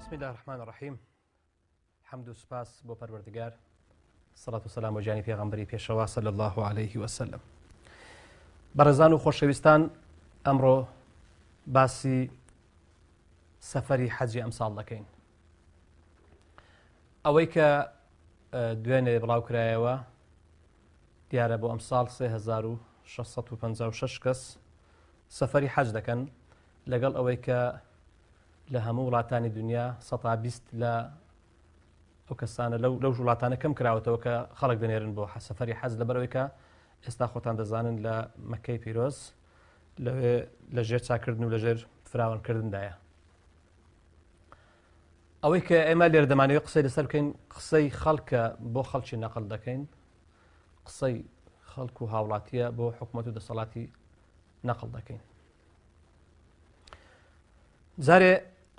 بسم الله الرحمن الرحیم حەمد و سوپاس بۆ پەروەردگار سەڵات و سەلام بۆ گیانی پێغەمبەری پێشەوا صلی الله علیه وسلم بەڕێزان و خۆشەویستان ئەمڕۆ باسی سەفەری حەجی ئەمساڵ دەکەین ئەوەی کە دوێنێ بڵاو کرایەوە دیارە بۆ ئەمساڵ 3656 کەس سەفەری حەج دەکەن لەگەڵ ئەوەی کە لە هەموو وڵاتانی دنیا 120 لە ئەو کەسانە لەو لەو وڵاتانە کەم کراوەتەوە کە خەڵک دەنێرن بۆ سەفەری حەز لەبەرەوەی کە ئێستا خۆتان دەزانن لە مەکەی پیرۆز لەوێ لە ژێر چاکردن و لەژێر فراوانکردندایە ئەوەی کە ئێمە لێرە دەمانەوێت قسەی لەسەر بکەین قسەی خەڵکە بۆ خەڵکی نەقل دەکەین قسەی خەڵک و هاوڵاتیە بۆ حکوومەت و دەسەڵاتی نەقل دەکەین جارێ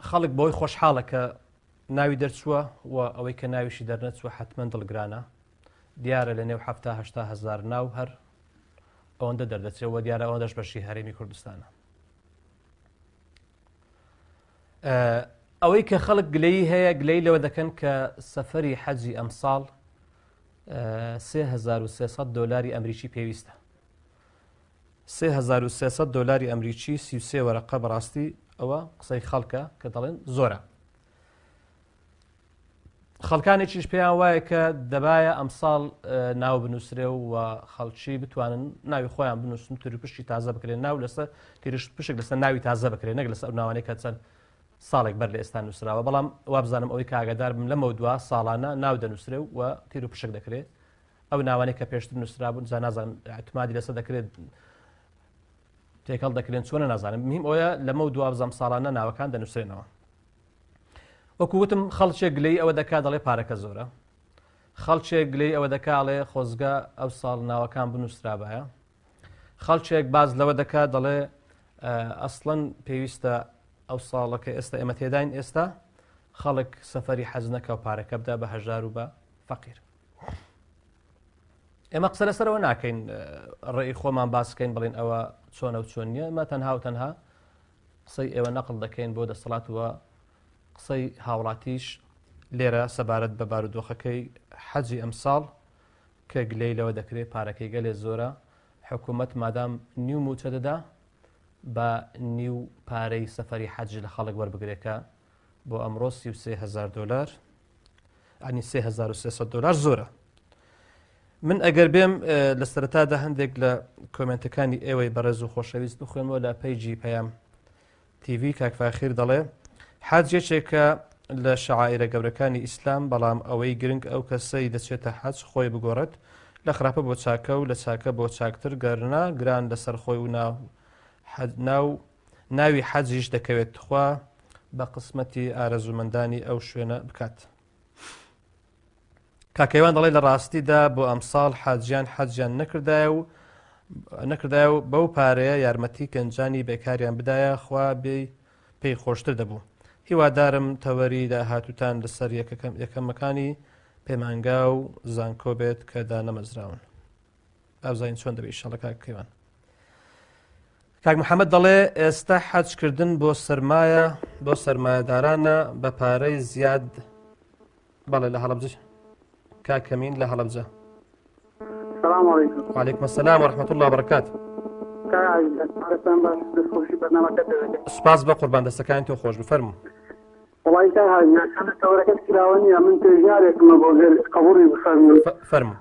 خەڵک بۆی خۆشحاڵە کە ناوی دەرچووە و ئەوەی کە ناویشی دەرنەچووە حتمما دڵگرانە دیارە لە نێو هەفتا هزار ناو هەر ئەوەندە دەردەچێت و دیارە ئەوەندەش بەشی هەرێمی کوردستانە ئەوەی کە خەڵک گلەیی هەیە گلەی لەوە دەکەن کە سەفەری حەجی ئەمساڵ 3300 دلاری ئەمریکی پێویستە 3300 دلاری ئەمریکی 33 وەرەقە بەڕاستی ئەوە قسەی خەڵکە کە دەڵێن زۆرە خەڵکانێکیش پێیان وایە کە دەبایە ئەمساڵ ناو بنووسرێ و خەڵکی بتوانن ناوی خۆیان بنووسن تیروپشکی تازە بکرێن ناو لەسەر تیرش پشک لەسەر ناوی تازە بکرێن نەک لەسەر ئەو ناوانەی کە چەند ساڵێک بەر لە ئێستا نووسراوە بەڵام وابزانم ئەوەی کاگەدار بم لەمە دوا ساڵانە ناو دەنووسرێ و تیروپشک دەکرێت ئەو ناوانەی کە پێشتر نووسرابوون جا نازانم اعتمادی لەسەر دەکرێت تێکەڵ دەکرێن چۆنە نازانم مهم ئەوەیە لەمە دوابزانم ساڵانە ناوەکان دەنووسرێنەوە وەکو وتم خەڵکێک گلەی ئەوە دەکا دەڵێ پارەکە زۆرە خەڵکێک گلەی ئەوە دەکاڵێ خۆزگە ئەو ساڵ ناوەکان بنووسرابایە خەڵکێک باز لەوە دەکا دەڵێ ئەسڵەن پێویستە ئەو ساڵەکە ئێستا ئێمە تێداین ئێستا خەڵک سەفەری حەز نەکە و پارەکە بدا بە هەژار و بە فەقیر ئێمە قسە لەسەرەوە ناکەین ڕێی خۆمان باسکەین بڵین ئەوە چۆنە و چۆن نییە ئەمە تەنها و تەنها قسەی ئێوە نەقڵ دەکەین بۆ دەسەڵات و قسەی هاوڵاتیش لێرە سەبارەت بە بارودۆخەکەی حەجی ئەمساڵ کە گلەی لەوە دەکرێت پارەکەی گەلێ زۆرە حکوومەت مادام نیو موچە دەدا بە نیو پارەی سەفەری حەج لە خەڵک وەربگرێکە بۆ ئەمڕۆ 33هزار دلار ئەنی 3300 دلار زۆرە من ئەگەر بێم لە سەرەتادا هەندێک لە کۆمنتەکانی ئێوەی بەڕێز و خۆشەویست بخوێنەوە لە پەیجی پەیام تیVی کاک فاخیر دەڵێ حەج یەکێکە لە شعائرە گەورەکانی ئیسلام بەڵام ئەوەی گرنگ ئەو کەسەی دەچێتە حەج خۆی بگۆڕێت لە خراپە بۆ چاکە و لە چاکە بۆ چاکتر گەرنا گران لەسەر خۆی و ناو ناو ناوی حەجیش دەکەوێت تخوا بە قسمەتی ئارەزوومەندانی ئەو شوێنە بکات. کاک کەیوان دەڵێ لە ڕاستیدا بۆ ئەمساڵ حاجیان حەجیان نەکردایە و نەکردایە و بەو پارەیە یارمەتی گەنجانی بێکاریان بدایە خوا بێ پێی خۆشتر دەبوو هیوادارم تەوەری داهاتووتان لەسەر یەکەمەکانی پەیمانگا و زانکۆ بێت کە دانەمەزراون ئابزانین چۆن دەبێت ئیشەڵە کاک کەیوان کاک محەممەد دەڵێ ئێستا حەجکردن بۆ سەرمایە بۆ سەرمایەدارانە بە پارەی زیاد بەڵێ لە هەڵەبجە کاک کەمین لە هەڵەبجە سلام علیکم وعلیکم السلام ورحمة الله وبرکاته سپاس بە قوربان دەستەکانی تۆ خۆش بفەرموو وڵی تا تەوەرەکەت کراوە نییە من پێشنیارێکمە بۆ گەر قبوڵی بفەرموو فەرموو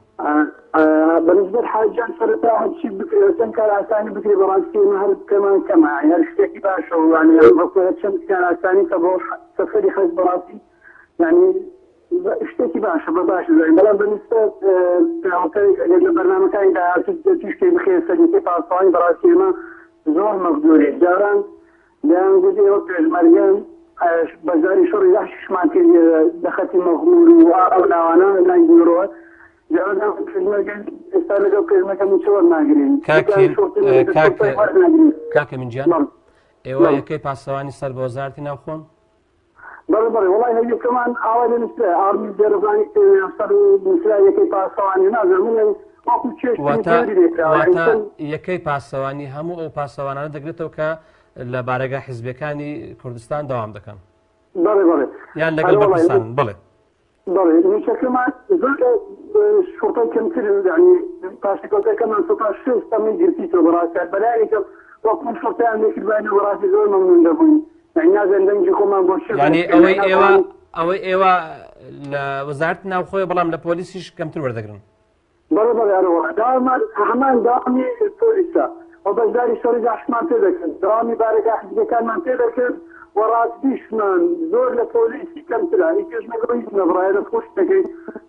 بەنسبەت حاجیان سەرەتا هەرچی بکرێ چەند کار ئاسانی بکرێ بەڕاستی ئێمە هەر پێمان کەمە هەر شتێکی باشە و یعنی چەند کار ئاسانی کە بۆ سەفەری حەج بەڕاستی یعنی شتێکی باشە بە باش زانین بەڵام بە نسبەت پیاوەکە ئەگەر لە بەرنامەکانی داهاتوو تیشکی بخەیە سەر یەکەی پاسەوانی بەڕاستی ئێمە زۆر مەغدوورین جاران دەیان گوت ئێوە پێشمەرگەن بەشداری شەڕی وەحشیشمان کرد لە خەتی مەغمور و ئەو ناوانە لای دوورەوە جاران دەیان گوت پێشمەرگەن ئێستا لەگەڵ پێشمەرگە مووچە وەرناگرین کاکە من گیان ئێوە یەکەی پاسەوانی سەر بە وەزارەتی ناوخۆن؟ بەڵێ بەڵێ وەڵای هەر یەکەمان ئاوا دەنووسرا ئاڕمی زێڕەڤانی سەر و نووسرا یەکەی پاسەوانی نازانم من وەکو چێشتنی واتە تیۆری لێکراوە یعنی واتە چەند یەکەی پاسەوانی هەموو ئەو پاسەوانانە دەگرێتەوە کە لە بارەگا حیزبیەکانی کوردستان دەوام دەکەن. بەڵێ بەڵێ. یان لەگەڵ بەرپرسان بەڵێ. بەڵێ مووچەکەمان زۆر لە شوڕتەی کەمتر یانی پاشەکەوتەکەمان سەتا شێست ئەمەی گرتیتەوە بەڕاستی هەر بەلایەنی کەم وەکو شوڕتەیان لێکردباینەوە بەڕاستی زۆر مەمنون دەبووین یانی نازانین دەنگی خۆمان بۆ چێ یانی ئەوەی ئێوە ئەوەی ئێوە لە وەزارەتی ناوخۆیە بەڵام لە پۆلیسیش کەمتر وەردەگرن. بەڵێ بەڵێ ئەرەوەڵا داوامان هەمان داوامی پۆلیسە و بەشداری شەڕی داعشمان پێ دەکرد دەوامی بارەگا حزبیەکانمان پێ دەکرد و ڕاتبیشمان زۆر لە پۆلیسی کەمترە ئی پێشمەرگە هیچ نەبڕایە دەست خۆش دەکەی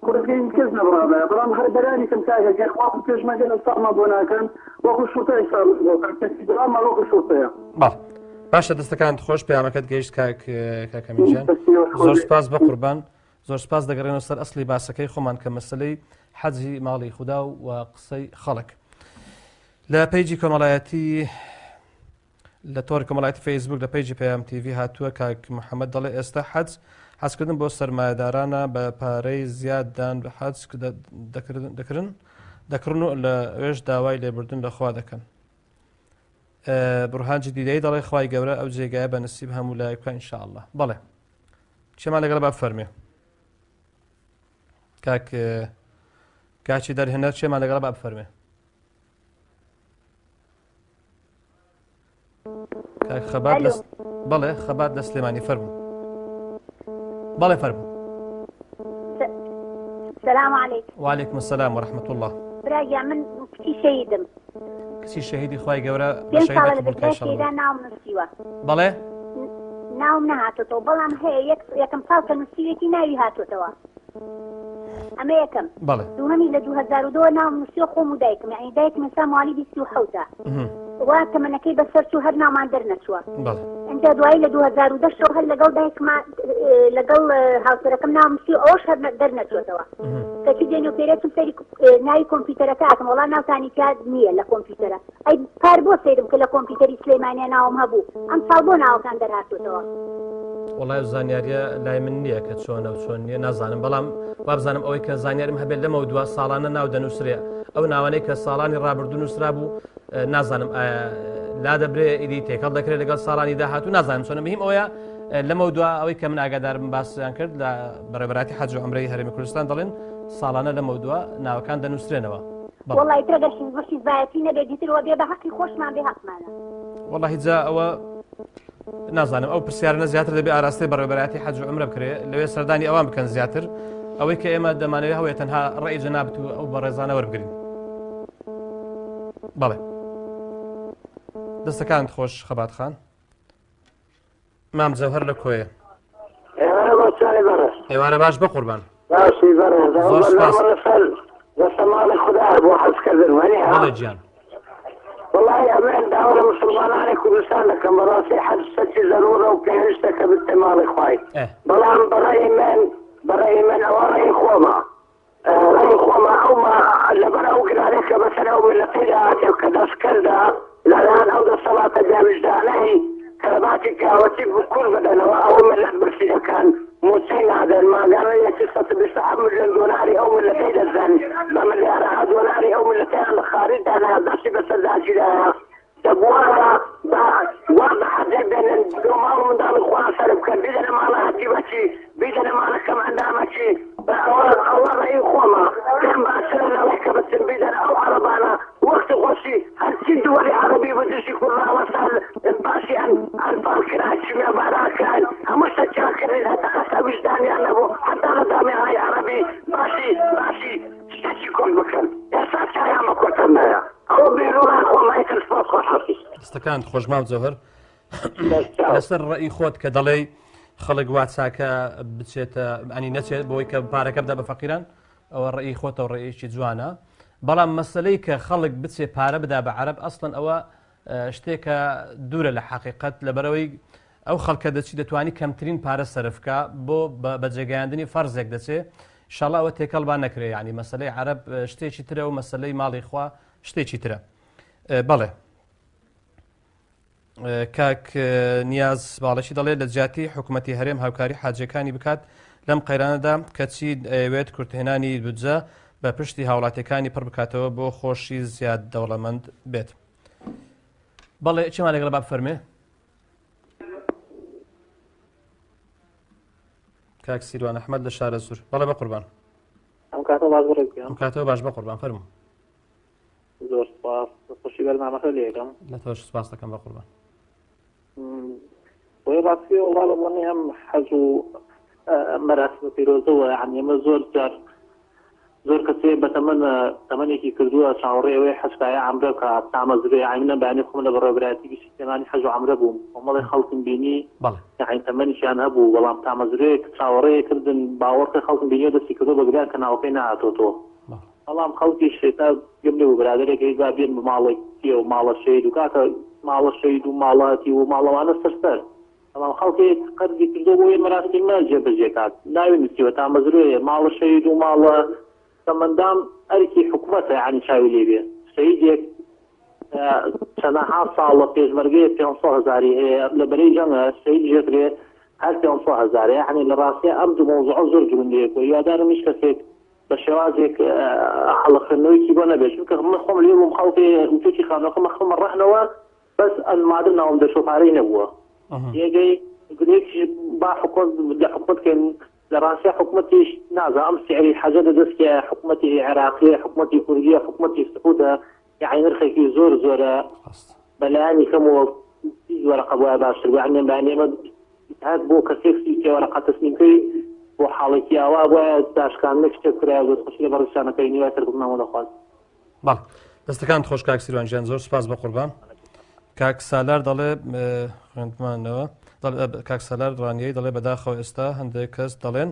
خۆزگە هیچ کەس نەبڕابایە بەڵام هەر بەلانی کەم کاکە گەر وەکو پێشمەرگە حسابمان بۆ ناکەن وەکو شوڕتە حسابمان بۆ بکەن کەچی دەوامان وەکو شوڕتەیە. بەڵێ باشە دەستەکانت خۆش پەیامەکەت گەیشت کاک کاک ئەمین گیان زۆر سپاس بەقوربان. زۆر سپاس دەگەڕێنەوە سەر ئەسڵی باسەکەی خۆمان کە مەسەلەی حەجی ماڵی خودا و قسەی خەڵک لە پەیجی کۆمەڵایەتی لە تۆڕی کۆمەڵایەتی فەیسبوک لە پەیجی پەیام تیڤی هاتووە کاک محەممەد دەڵێ ئێستا حەج حەزکردن بۆ سەرمایەدارانە بە پارەی زیاد دان بە حەج دەکردن دەکڕن و لە ئەوێش داوای لێبوردن لە خوا دەکەن بڕهان جدیدەی دەڵێ خوای گەورە ئەو جێگایە بە نسیب هەموو لایەک بکە ئینشاءاللە بەڵێ چێمان لەگەڵ با فەرمێ کاک کاچی دەرهێنەر چێمان لەگەڵ با بفەرمێ کاک خەبات لە بەڵێ خەبات لە سلێمانی فەرموو بەڵێ فەرموو سلام علیکم وعلیکم السلام ورحمة الله برا من کچی شەهیدم کچی شەهیدی خوای گەورە بە شەهیدە قبوڵ کە ئینشاءاللە. ناوم نووسیوە. بەڵێ؟ ناوم نەهاتۆتەوە بەڵام هەیە یەک یەکەم ساڵ کە نووسیوێتی ناوی هاتۆتەوە ئەمە یەکەم بەڵێ دووهەمی لە 2002 ناوم نووسیوە خۆم و دایکم یعنی دایکم ئێستا موالی 27 وا تەمەنەکەی بەسەر چوو هەر ناومان دەرنەچووە بەڵێ ئینجا دوایی لە 2010 شەوە هەر لەگەڵ دایکما لەگەڵ هاوسەرەکەم ناوم نووسیوە ئەوەش هەر دەرنەچووەتەوە کەچی دێن و پێرێتم سەری ناوی کۆمپیوتەرەکە ئەکەم وەڵا ناوتانی تیا نییە لە کۆمپیوتەرە ئەی پار بۆ سەیرم کە لە کۆمپیوتەری سلەیمانیا ناوم هەبوو ئەم ساڵ بۆ ناوەکان دەرهاتووتەوە. وەڵای ئەو زانیاریە لای من نییە کە چۆنە و چۆن نییە نازانم بەڵام وابزانم ئەوەی کە زانیارم هەبێت لەمە دوا ساڵانە ناو دەنووسرێ ئەو ناوانەی کە ساڵانی ڕابردوو نووسرا بوو نازانم لا دەبرێ ئیدی تێکەڵ دەکرێت لەگەڵ ساڵانی داهاتوو نازانم چۆنە مهم ئەوەیە لەمە دوا ئەوەی کە من ئاگادارم باسیان کرد لە بەڕێبەراتی حەج و عەمرەی هەرێمی کوردستان دەڵێن ساڵانە لەمەودوا ناوەکان دەنووسرێنەوە. بەڵێ. وەڵا ئیتر ئەگەر حیزب و حیزبایەتی نەبێت ئیتر وە بێ بە هەقی خۆشمان بێ هەقمانە. وەڵاهی جا ئەوە نازانم ئەو پرسیارانە زیاتر دەبێ ئاراستەی بەڕێوەبەرایەتی حەج و عومرە بکرێ لەوێ سەردانی ئەوان بکەن زیاتر ئەوەی کە ئێمە دەمانەوێ هەوەیە تەنها ڕێی جەنابت و ئەو بەڕێزانە وەربگرین. بەڵێ دەستەکانت خۆش خەبات خان. مام جەوهەر لە کۆیە. ئێوارە باش چاوی بەڕێز. ئێوارە باش بەقوربان. باشی بەڕێز. زۆر سپاس. لەسەر دەستە ماڵی خودا بۆ حەزکردن وەنی ها؟ بەڵێ گیان. وەڵاهی ئەمن داوا لە موسڵمانانی کوردستان دەکەم بەڕاستی حەج شتێکی زەروورە و پێویستە کە بچتە ماڵی خوای بەڵام بەڕەئی من بەڕەئی من ئەوە ڕەئی خۆمە ڕای خۆمە ئەو ما لەبەر ئەو گرانەی کە بەسەر ئەو میللەتەیدا هاتیە و کە دەستکردە لەلایەن ئەو دەسەڵاتە بێویژدانەی کە لە باتی پیاوەتی بکوژ بدەنەوە ئەو میللەت برسی دەکەن موچەی نادەن مانگانە یەکی 127 ملیۆن دۆلاری ئەو میللەتەی دەزەن بە ملیارەها دۆلاری ئەو میللەتەیان لە خارج دانا دەستی بەسەر داگیرایە دەبوایە بە وا بە حەجێ بێنن لۆ ماڵ و منداڵی خۆیان سەرف بکەن بیدەنە ماڵە هەرچی بەچی بیدەنە ماڵە کەم ئەندامەکی بە ئەوە ئەوە ڕەئی خۆمە پێم باشترە لەوەی کە بچن بیدەنە ئەو عەڕەبانە وەختی خۆشی هەرچی دووەلی عەڕەبی بە دژی کورد ڕاوەستان باسی ئەن ئەنفال کرا کیمیاباران کران هەموو شتەکیان کردن هەتا ئەستا ویژدانیان نەبوو هەتا لە جامیعەی عەڕەبی باسی باسی شتەکی کورد بکەن ئێستا چایان بە کورد نایە. ئەوە بیروڕای خۆمە ئیتر سپاس خۆشحاڵی. دەستەکانت خۆش مام جەوهەر لەسەر ڕێی خۆت کە دەڵێی خەڵک وا چاکە بچێتە ئەنی نەچێت بۆی کە پارەکە بدا بە فەقیران ئەوە ڕێی خۆتە و ڕێیەکی جوانە بەڵام مەسلەی کە خەڵک بچێ پارە بدا بە عەرەب ئەسڵەن ئەوە شتێکە دوورە لە حەقیقەت لەبەرەوەی ئەو خەڵکە دەچی دەتوانی کەمترین پارە سەرفکە بۆ بەجێگەیاندنی فەرزێک دەچێ شەڵا ئەوە تێکەڵ با نەکرێ یعنی مەسلەی عەرەب شتێکی ترە و مەسلەی ماڵی خوا شتێکی ترە بەڵێ کاک نیاز باڵشی دەڵێت لە جیاتی حکوومەتتی هەرێم هاوکاری حاجەکانی بکات لەم قەیرانەدا کەچی ئەوێت کورتهێنانی بودجە بە پشتی هاوڵاتیەکانی پڕ بکاتەوە بۆ خۆشی زیاد دەوڵەمەند بێت. بەڵێ چیمان لەگەڵ با بفەرمێ؟ کاک سیروان ئەحمەد لە شارەزوور بەڵێ بە قوربان. ئەم کاتە باش بەڕێز گیان. ئەم کاتەوە باش بە قوربان فەرموو. زۆر سپاس دەستخۆشی بەرنامەکە لێ یەکەم. لە تۆش سپاس دەکەم بە قوربان. بۆیە ڕاستی وەڵا بە بۆنەی ئەم حەز و مەراسمە پیرۆزەوە یعنی ئێمە زۆر جار زۆر کەسێ بە تەمەن تەمەنێکی کردووە چاوەڕێ ئەوەیە حەج کا یا عەمرە کا تامەزرۆ یعنی من بەیانی خۆم لە بەڕێوەبەرایەتی گشتی سلێمانی حەج و عەمرە بووم کۆمەڵێ خەڵکم بینی یعنی تەمەنیشیان هەبوو بەڵام تامەزرۆیەک چاوەڕێ کردن باوەڕکە خەڵکم بینیوە دەستی کردووە بە گریان کە ناوەکەی نەهاتۆتەوە بەڵام خەڵکیش ئێستا گوێم لێ بوو برادەرێک ئەی با بێن بە ماڵێک کێ و ماڵە شەهید و کاکە ماڵە شەهید و ماڵاتی و ماڵەوانە سەر سەر بەڵام خەڵکێک قەرزی کردووە بۆ ئەوەی مەراسیمە جێبەجێ کات ناوی نووسیوە تامەزرۆیە ماڵە شەهید و ماڵە کەمەندام ئەرکی حکومەتە یانی چاوی لێ بێ شەهیدێک چەنەها ساڵە پێشمەرگەیە 500 هەزاری هەیە لە بەرەی جەنگە شەهید ژێکرێ هەر 500 هەزارە یعنی لە ڕاستیا ئەم دوو مەوزوعە زۆر گرنگە یەکەوە هیوادارم هیچ کەسێک بە شێوازێک هەڵە خوێندنەوەیەکی بۆ نەبێت چونکە من خۆم لێ بووم خەڵکێ وتوێتی خانووەکەم خەمە ڕەهنەوە بەس ئەلمادە ناوم دەچوو پارەی نەبووە یەگەی گرێکیش با حکومەت لە حکومەت کەین لە ڕاستیا حکومەتیش نازا ئەم سعری حەجە لە دەست کێیە حکومەتی عێراقیە حکومەتی کوردیە حکومەتی سعودە یعنی نرخێکی زۆر زۆرە بەلایەنی کەمەوە 20 وەرەقە بوایە باشتر بوو یعنی بەیانی ئێمە هەر بۆ کەسێک 33 وەرەقە تەسلیم کەی بۆ حاڵێکی ئاوا بوایە داشکاندنێک شتێک کرایە دەستخۆشی لە بەڕێزتانەکەی هیوای سەرکەوتنمان بۆ دەخوازم. بەڵێ دەستەکانت خۆش کاک سیروان گیان زۆر سوپاس بە قوربان. کاک سالار دەڵێ خوێندمانەوە کاک سالار ڕانیەی دەڵێ بەداخەوە ئێستا هەندێک کەس دەڵێن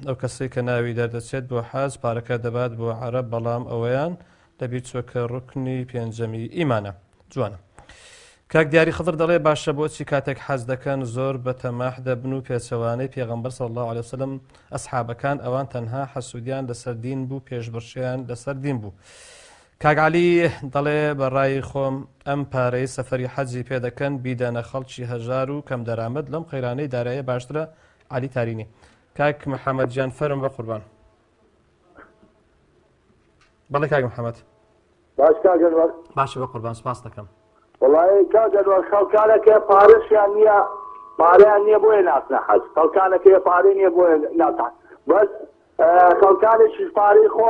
ئەو کەسەی کە ناوی دەردەچێت بۆ حاج پارەکە دەبات بۆ عەرەب بەڵام ئەوەیان لەبیر چوە کە ڕوکنی پێنجەمی ئیمانە. جوانە. کاک دیاری خضر دەڵێ باشە بۆچی کاتێک حەز دەکەن زۆر بە تەماح دەبن و پێچەوانەی پێغەمبەر صلی الله علیه وسلم ئەسحابەکان ئەوان تەنها حەسودیان لەسەر دین بوو پێشبڕکێیان لەسەر دین بوو. کاک عەلی دەڵێ بە ڕای خۆم ئەم پارەی سەفەری حەجی پێ دەکەن بیدەنە خەڵکی هەژار و کەم دەرامەت لەم قەیرانەی دارایە باشترە عەلی تارینی. کاک محەمەد گیان فەرم بە قوربان. بەڵێ کاک محەممەد. باش کاک ئەنوەر. باشە بە قوربان سپاست دەکەم. وەڵایی کاک ئەنوەر خەڵکانەکە پارەشیان نییە پارەیان نییە بۆیە ناچنە حەج خەڵکانەکەیە پارەی نییە بۆیە ناچنە بەس خەڵکانێکیش پارەی خۆ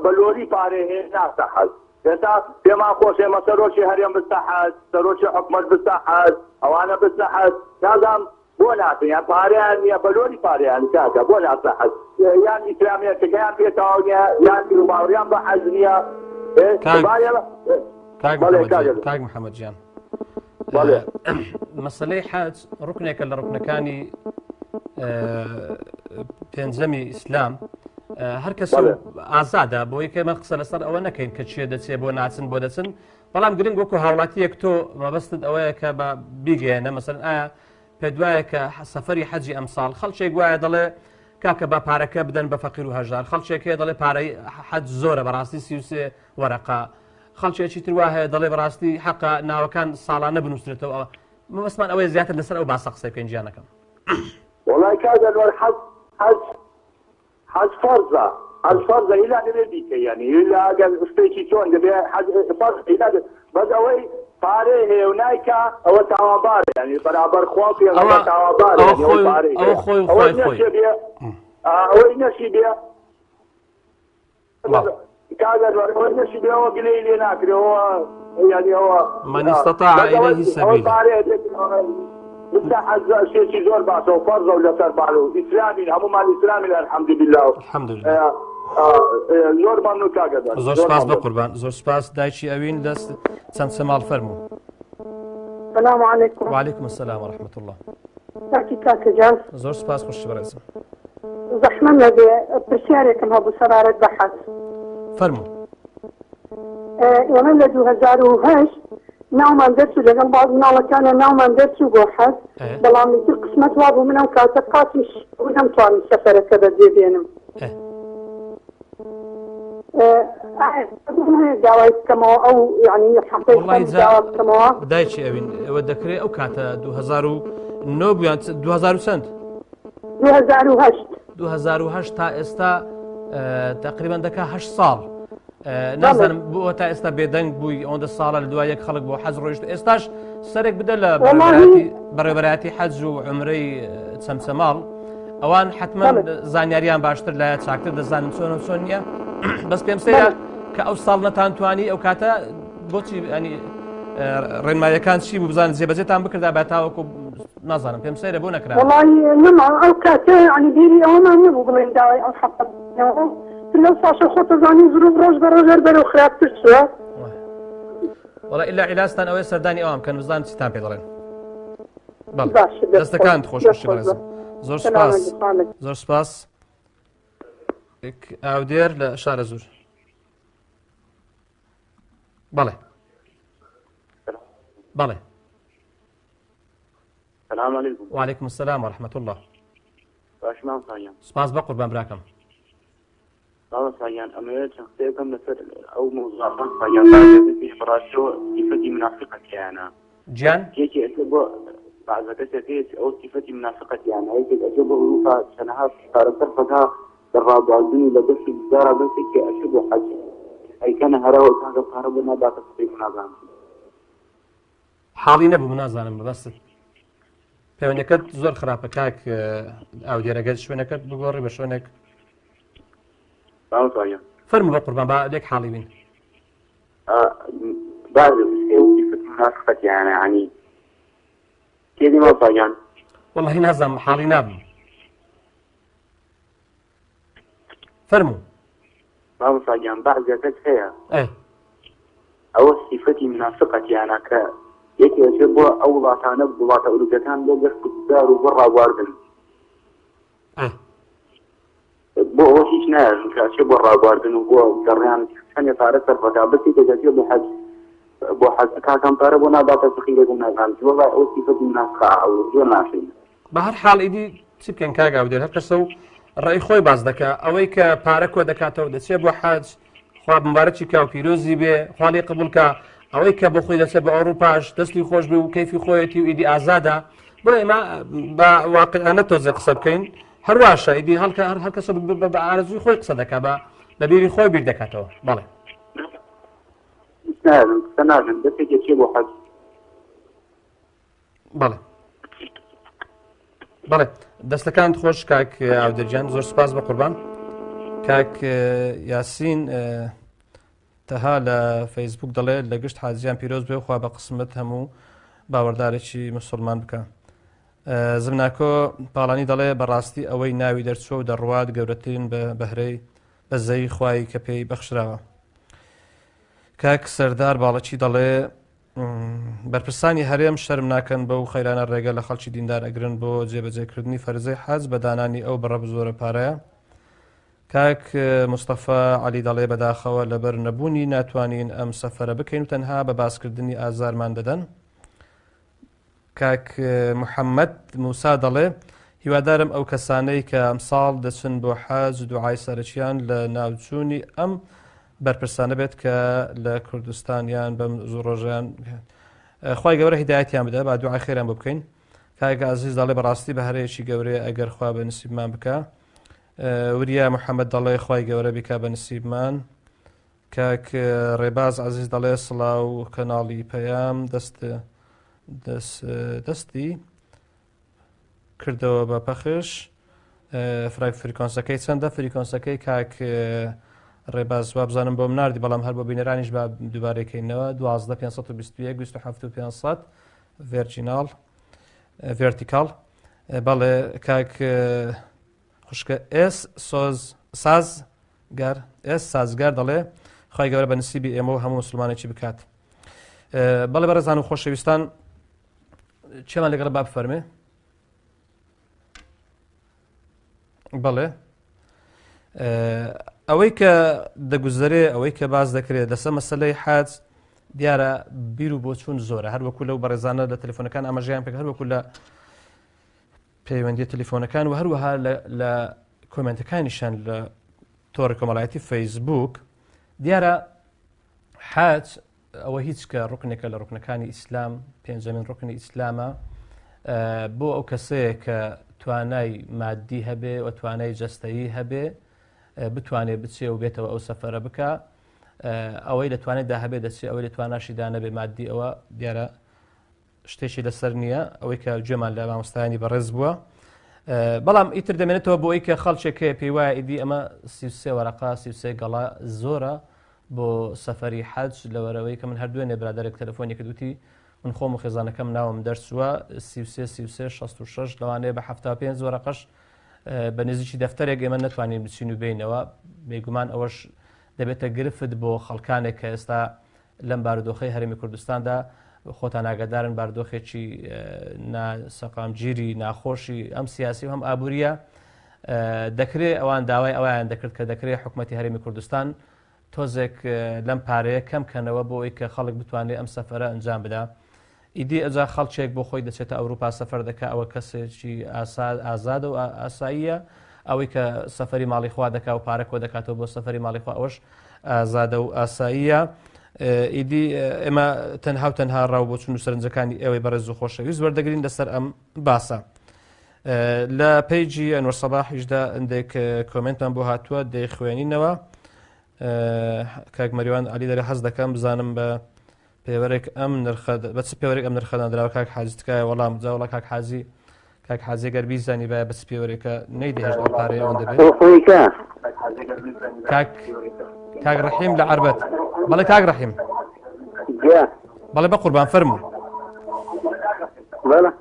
بە لۆری پارەی هەیە ناچنە حەج ئێستا پێمان خۆش ئێمە سەرۆکی هەرێم بچتە حەج سەرۆکی حکومەت بچتە حەج ئەوانە بچنە حەج نازانم بۆ ناچن یان پارەیان نیە بەلۆری پارەیان کاکە بۆ ناچنە حەج یان ئیسلامیەتەکەیان پێ تەواو نیە یان بیروباوەڕیان بە حەج نیە کاک محەممەد گیان مەسلەی حەج ڕکنێکە لە ڕکنەکانی پێنجەمی ئیسلام هەر کەس ئازادە بۆی کە من قسە لەسەر ئەوە نەکەین کە چێ دەچێ بۆ ناچن بۆ دەچن بەڵام گرنگ وەکو هاوڵاتیەک تۆ مەبەستت ئەوەیە کە بە بیگەیەنە مەسەن ئایا پێت وایە کە سەفەری حەجی ئەمساڵ خەڵکێک وایە دەڵێ کاکە با پارەکە بدەن بە فەقیر و هەژار خەڵکێک هەیە دەڵێ پارەی حەج زۆرە بەڕاستی 33 وەرەقە خەڵکێکی تر وا هەیە دەڵێ بەڕاستی حەقە ناوەکان ساڵانە بنووسرێتەوە ئەوە مەبەستمان ئەوەیە زیاتر لەسەر ئەو باسە قسەی بکەین گیانەکەم. وەڵای کاک ئەنوەر حەج حەج حەج فەرزە حەج فەرزە ئیلا دەبێ بیکەی یانی ئیلا ئەگەر شتێکی چۆن دەبێ حەج فەرزە ئیلا دەبێ بەس ئەوەی پارەی هەیە و نایکا ئەوە تاوانبارە یانی بەرامبەر خوا و پێغەمبەر تاوانبارە ئەوە یانی ئەوەی خۆی پارەی ئەوە هەیە خۆی و ئەوەی خوای خۆی. نەشێ بێ ئەوەی نەشی بێ بەڵێ. کاک ئەنوەر ئەوەی نەشی بێ ئەوە گلەیی لێ ناکرێ ئەوە یانی ئەوە من استطاع بەس ئەوەی الیه ئەوەی سبیلا. پارەی هەبێ بچتە حەج شتێکی زۆر باشە و فەرزە و لەسەر بال و ئیسلامین هەموومان ئیسلامین الحمدللە و الحمدللە. زۆر مەمنون کاک ئەنوەر زۆر زۆر سپاس مەمنون. بەقوربان زۆر سپاس دایکی ئەوین دەست چەمچەماڵ فەرموو. سلام علیکم. وعلیکم السلام ورحمة الله. کاکی کاکە گیان. زۆر سپاس خوشکی بەڕێزم. زەحمەت نەبێ پرسیارێکم هەبوو سەبارەت بە حەج. فەرموو. ئێمە لە 2008 ناومان دەرچوو لەگەڵ باوک مناڵەکانە ناومان دەرچوو بۆ حەج بەڵام ئیتر قسمەت وابوو من ئەو کاتە قاچم شکابوو نەمتوانی سەفەرەکە بەجێ بێنم. داوای بکەمەوە ئەو یعنی حەقەی وەڵی خۆم جا داوا بکەمەوە دایکی ئەوین ئەوە دەکرێ ئەو کاتە 2009 بوو یان 2000 و چەند 2008 2008 تا ئێستا تقریبا دەکا 8 ساڵ نازانم بۆ تا ئێستا بێدەنگ بووی ئەوەندە ساڵە لە دوای یەک خەڵک بۆ حەز ڕۆیشت ئێستاش سەرێک بدە لە بەڕێوەبەرایەتی حەج و عمرەی چەمچەماڵ ئەوان حتمما زانیاریان باشتر لایە چاکتر دەزانن چۆن و چۆن نییە بەس پێم سەیرە کە ئەو ساڵ نەتانتوانی ئەو کاتە بۆچی ینی ڕێنمایەکان چی بوو بزانن جێبەجێتان بکردا بە تاوەکو نازانم پێم سەیرە بۆ نەکرا وەڵی نەما ئەو کاتە ینی بیری ئەوەمان نەبوو بڵێن داوای ئەو حەقە لەو ساشە خۆتەزانی زروف ڕۆژ بە ڕۆژ هەر بەرەو خراپتر چووە وەڵا ئیلا عیلاستان ئەوەیە سەردانی ئەوان بکەن بزان چیتان پێ دەڵێن دەستەکانت خۆش بەڕێزم زۆر سپاس زۆر سپاس ئاودێر لە شارە زۆر بەڵێ بەڵێ سلام علیکم وعلیکم السلام ورحمة الله باش مامۆستا گیان سپاس بە قوربان براکەم مامۆستا گیان ئەمەوێت چەند قسەیە بکەم لەسەر ئەو مەوزوعە مامۆستا گیان بەعزێ کەسیش بەڕاستیەوە سیفەتی منافقە تیایانە گیان یەکێ ئەچێ بۆ بەعزە کەسێک هەیە ئەو سیفەتی منافقە تیایانە یەکێک ئەچێ بۆ ئەوروپا چەنەها پارە سەرف ئەکا لە ڕابواردن و لە گەشت و گوزارا بەس یەکێ ئەچێ بۆ حەج ئەیکەنە هەراوە کاکە پارە بۆ ناداتە فەقیر و نازانم چی. حاڵی نەبووم نازانم مەبەستت پەیوەندەکەت زۆر خراپە کاک ئاودێرەگەر شوێنەکەت بگۆڕی بە شوێنێک فەرموو بە قوربان با لێک حاڵی بین والله نازانم حاڵی نابم فەرموو. مامۆستا گیان بەعزێ کەس هەیە ئەوە سیفەتی منافقە تیانە کە یەکێ ئەچێ بۆ ئەو وڵاتانە وڵاتە ئەوروپیەکان بۆ گەشت و گوزار و بۆ ڕابواردن بۆ ئەوە هیچ نایەژن کە ئەچێ بۆ ڕابواردن و بۆ گەڕیان چەندێ پارە سەرفەکا بەس یەکێک ئەچێ بۆ حەج بۆ حەج کاکەم پارە بۆ ناداتە فەقیرێک و نازانم چی وەڵای ئەوە سیفەتی منافقە ئەو زۆر ناشرینە. بە هەر حاڵ ئیدی چی بکەین کاک ئاودێر هەر کەسە و ڕێی خۆی باس دەکا ئەوەی کە پارە کۆ دەکاتەوە دەچێ بۆ حەج خوا مبارەکی کا و پیرۆزی بێ خوا لێی قبوڵ کا ئەوەی کە بۆ خۆی دەچێت بە ئەوروپاش دەستی خۆش بێ و کەیفی خۆیەتی و ئیدی ئازادە بۆ ئێمە بە واقعانە تۆزێ قسە بکەین هەرواشە ئیدی هەڵکە هەر هەر کەسە بە ئارەزووی خۆی قسە دەکا بە بە بیری خۆی بیر دەکاتەوە بەڵێ قسە ناکەن دەستێکی چێ بۆ حەج بەڵێ بەڵێ دەستەکانت خۆش کاک ئاودەرگیان زۆر سپاس بە قوربان کاک یاسین تەها لە فەیسبوک دەڵێ لە گشت حاجیان پیرۆز بێ خوا بە قسمت هەموو باوەڕدارێکی مسلمان بکە زمناکۆ پاڵانی دەڵێ بەڕاستی ئەوەی ناوی دەرچوە و دەڕوات گەورەترین بە بەهرەی بەزەی خوای کە پێی بەخشراوە کاک سەردار باڵەچی دەڵێ بەرپرسانی هەرێم شەرم ناکەن بەو خەیرانە ڕێگە لە خەڵکی دیندار ئەگرن بۆ جێبەجێکردنی فەرزەی حەج بە دانانی ئەو بڕە زۆرە پارەیە. کاک مستەفا عەلی دەڵێ بەداخەوە لەبەر نەبوونی ناتوانین ئەم سەفەرە بکەین و تەنها بە باسکردنی ئازارمان دەدەن. کاک محەممەد موسا دەڵێ هیوادارم ئەو کەسانەی کە ئەمساڵ دەچن بۆ حەج دوعای سەرەکیان لە ناوچوونی ئەم بەرپرسانە بێت کە لە کوردستان یان بەم زوو ڕۆژیان خوای گەورە هیدایەتیان بدە با دوعای خێریان بۆ بکەین کاک ئازیز دەڵێ بەڕاستی بەهرەیەکی گەورەیە ئەگەر خوا بە نسیبمان بکە وریا محەممەد دەڵێ خوای گەورە بیکا بە نسیبمان کاک ڕێباز عزیز دەڵێ سڵاو کەناڵی پەیام دەست دەستی کردەوە بە پەخش فرای فریکۆنسەکەی چەندە فریکۆنسەکەی کاک ڕێباز وابزانم بۆم ناردی بەڵام هەر بۆ بینەرانیش بە دووبارەکەینەوە 12 521 27 500 ڤێرجیناڵ ڤێرتیکاڵ بەڵێ کاک خوشکە ئێس سۆز ساز گەر ئێس سازگار دەڵێ خی گەورە بە نسیبی ئێمە و هەموو مسلمانێکی بکات بەڵێ بەڕێزان و خۆشەویستان چێمان لەگەڵ با بفەرمێ بەڵێ ئەوەی کە دەگوزەرێ ئەوەی کە باز دەکرێت لەسەر مەسلەی حاج دیارە بیر و بۆچوون زۆرە هەروەکو لەو بەڕێزانە لە تەلەفۆنەکان ئاماژەیان پێک هەروەکو لە پەیوەندی تەلەفۆنەکان و هەروەها لە کۆمنتەکانیشان لە تۆڕی کۆمەڵایەتی فەیسبوک دیارە حاج ئەوە هیچ کە ڕوکنێکە لە ڕوکنەکانی ئیسلام، پێنجەمین ڕوکنی ئیسلامە، بۆ ئەو کەسەیە کە توانای مادی هەبێ و توانای جەستەیی هەبێ بتوانێ بچێ و بێتەوە ئەو سەفەرە بکە ئەوەی لە توانێتدا هەبێ دەچێ ئەوەی لە تواناشیدا نەبێ مادی ئەوە دیارە شتێکی لەسەر نییە ئەوەی کە گوێمان لە مامۆستایانی بەڕێز بووە. بەڵام ئیتر دەمێنێتەوە بۆ ئەوی کە خەڵکێک هەیە پێی وایە ئیدی ئەمە 33 وەرەقە 33 گەڵا زۆرە بۆ سەفەری حەج لەوەرەوەی کە من هەر دوێنێ برادەرێک تەلەفۆنی کرد وتی من خۆم و خێزانەکەم ناوم دەرچووە 33 33 66 لەوانەیە بە 75 وەرەقەش بە نزیکی دەفتەرێک ئێمە نەتوانین بچین و بینەوە بێگومان ئەوەش دەبێتە گرفت بۆ خەڵکانێک کە ئێستا لەم بارودۆخەی هەرێمی کوردستاندا خۆتان ئاگادارن بارودۆخێکی نا سەقامگیری ناخۆشی ئەم سیاسی و هەم ئابووریە دەکرێ ئەوان داوای ئەویان دەکرد کە دەکرێت حکوومەتتی هەرێمی کوردستان تۆزێک لەم پارەیە کەم کەنەوە بۆ ئەوی کە خەڵک بتوانێت ئەم سەفرە ئەنجام بدا ئیدی ئەجا خەڵکێک بۆ خۆی دەچێتە ئەوروپا سەفەر دەکا ئەوە کەسێکی ئازادە و ئاساییە، ئەوەی کە سەفەری ماڵی خوا دەکا و پارە کۆ دەکاتەوە بۆ سەفەری ماڵی خوا ئەوەش ئازادە و ئاساییە. ئیدی ئێمە تەنها و تەنها ڕاو بۆچون و سەرنجەکانی ئێوەی بەڕێز و خۆشەویست وەردەگرین لەسەر ئەم باسە. لە پەیجی ئەنوەر سەباحیشدا هەندێک کۆمێنتمان بۆ هاتووە دەیخوێنینەوە. کاک مەریوان عەلی دەرێ حەز دەکەم بزانم بە پێوەرێک ئەم نرخە بە چ پێوەرێک ئەم نرخە دانراوە کاک حاجی تکایە وەڵام جا وەڵا کاک حاجی کاک حاجی گەر بیزانی باە بە چ پێوەرێکە نەیدەهێشت ئەو پارەیە ئەوەندە بێت کاک کاک ڕەحیم لە عەربەت بەڵێ کاک ڕەحیم بەڵێ بە قوربان فەرموو بەڵێ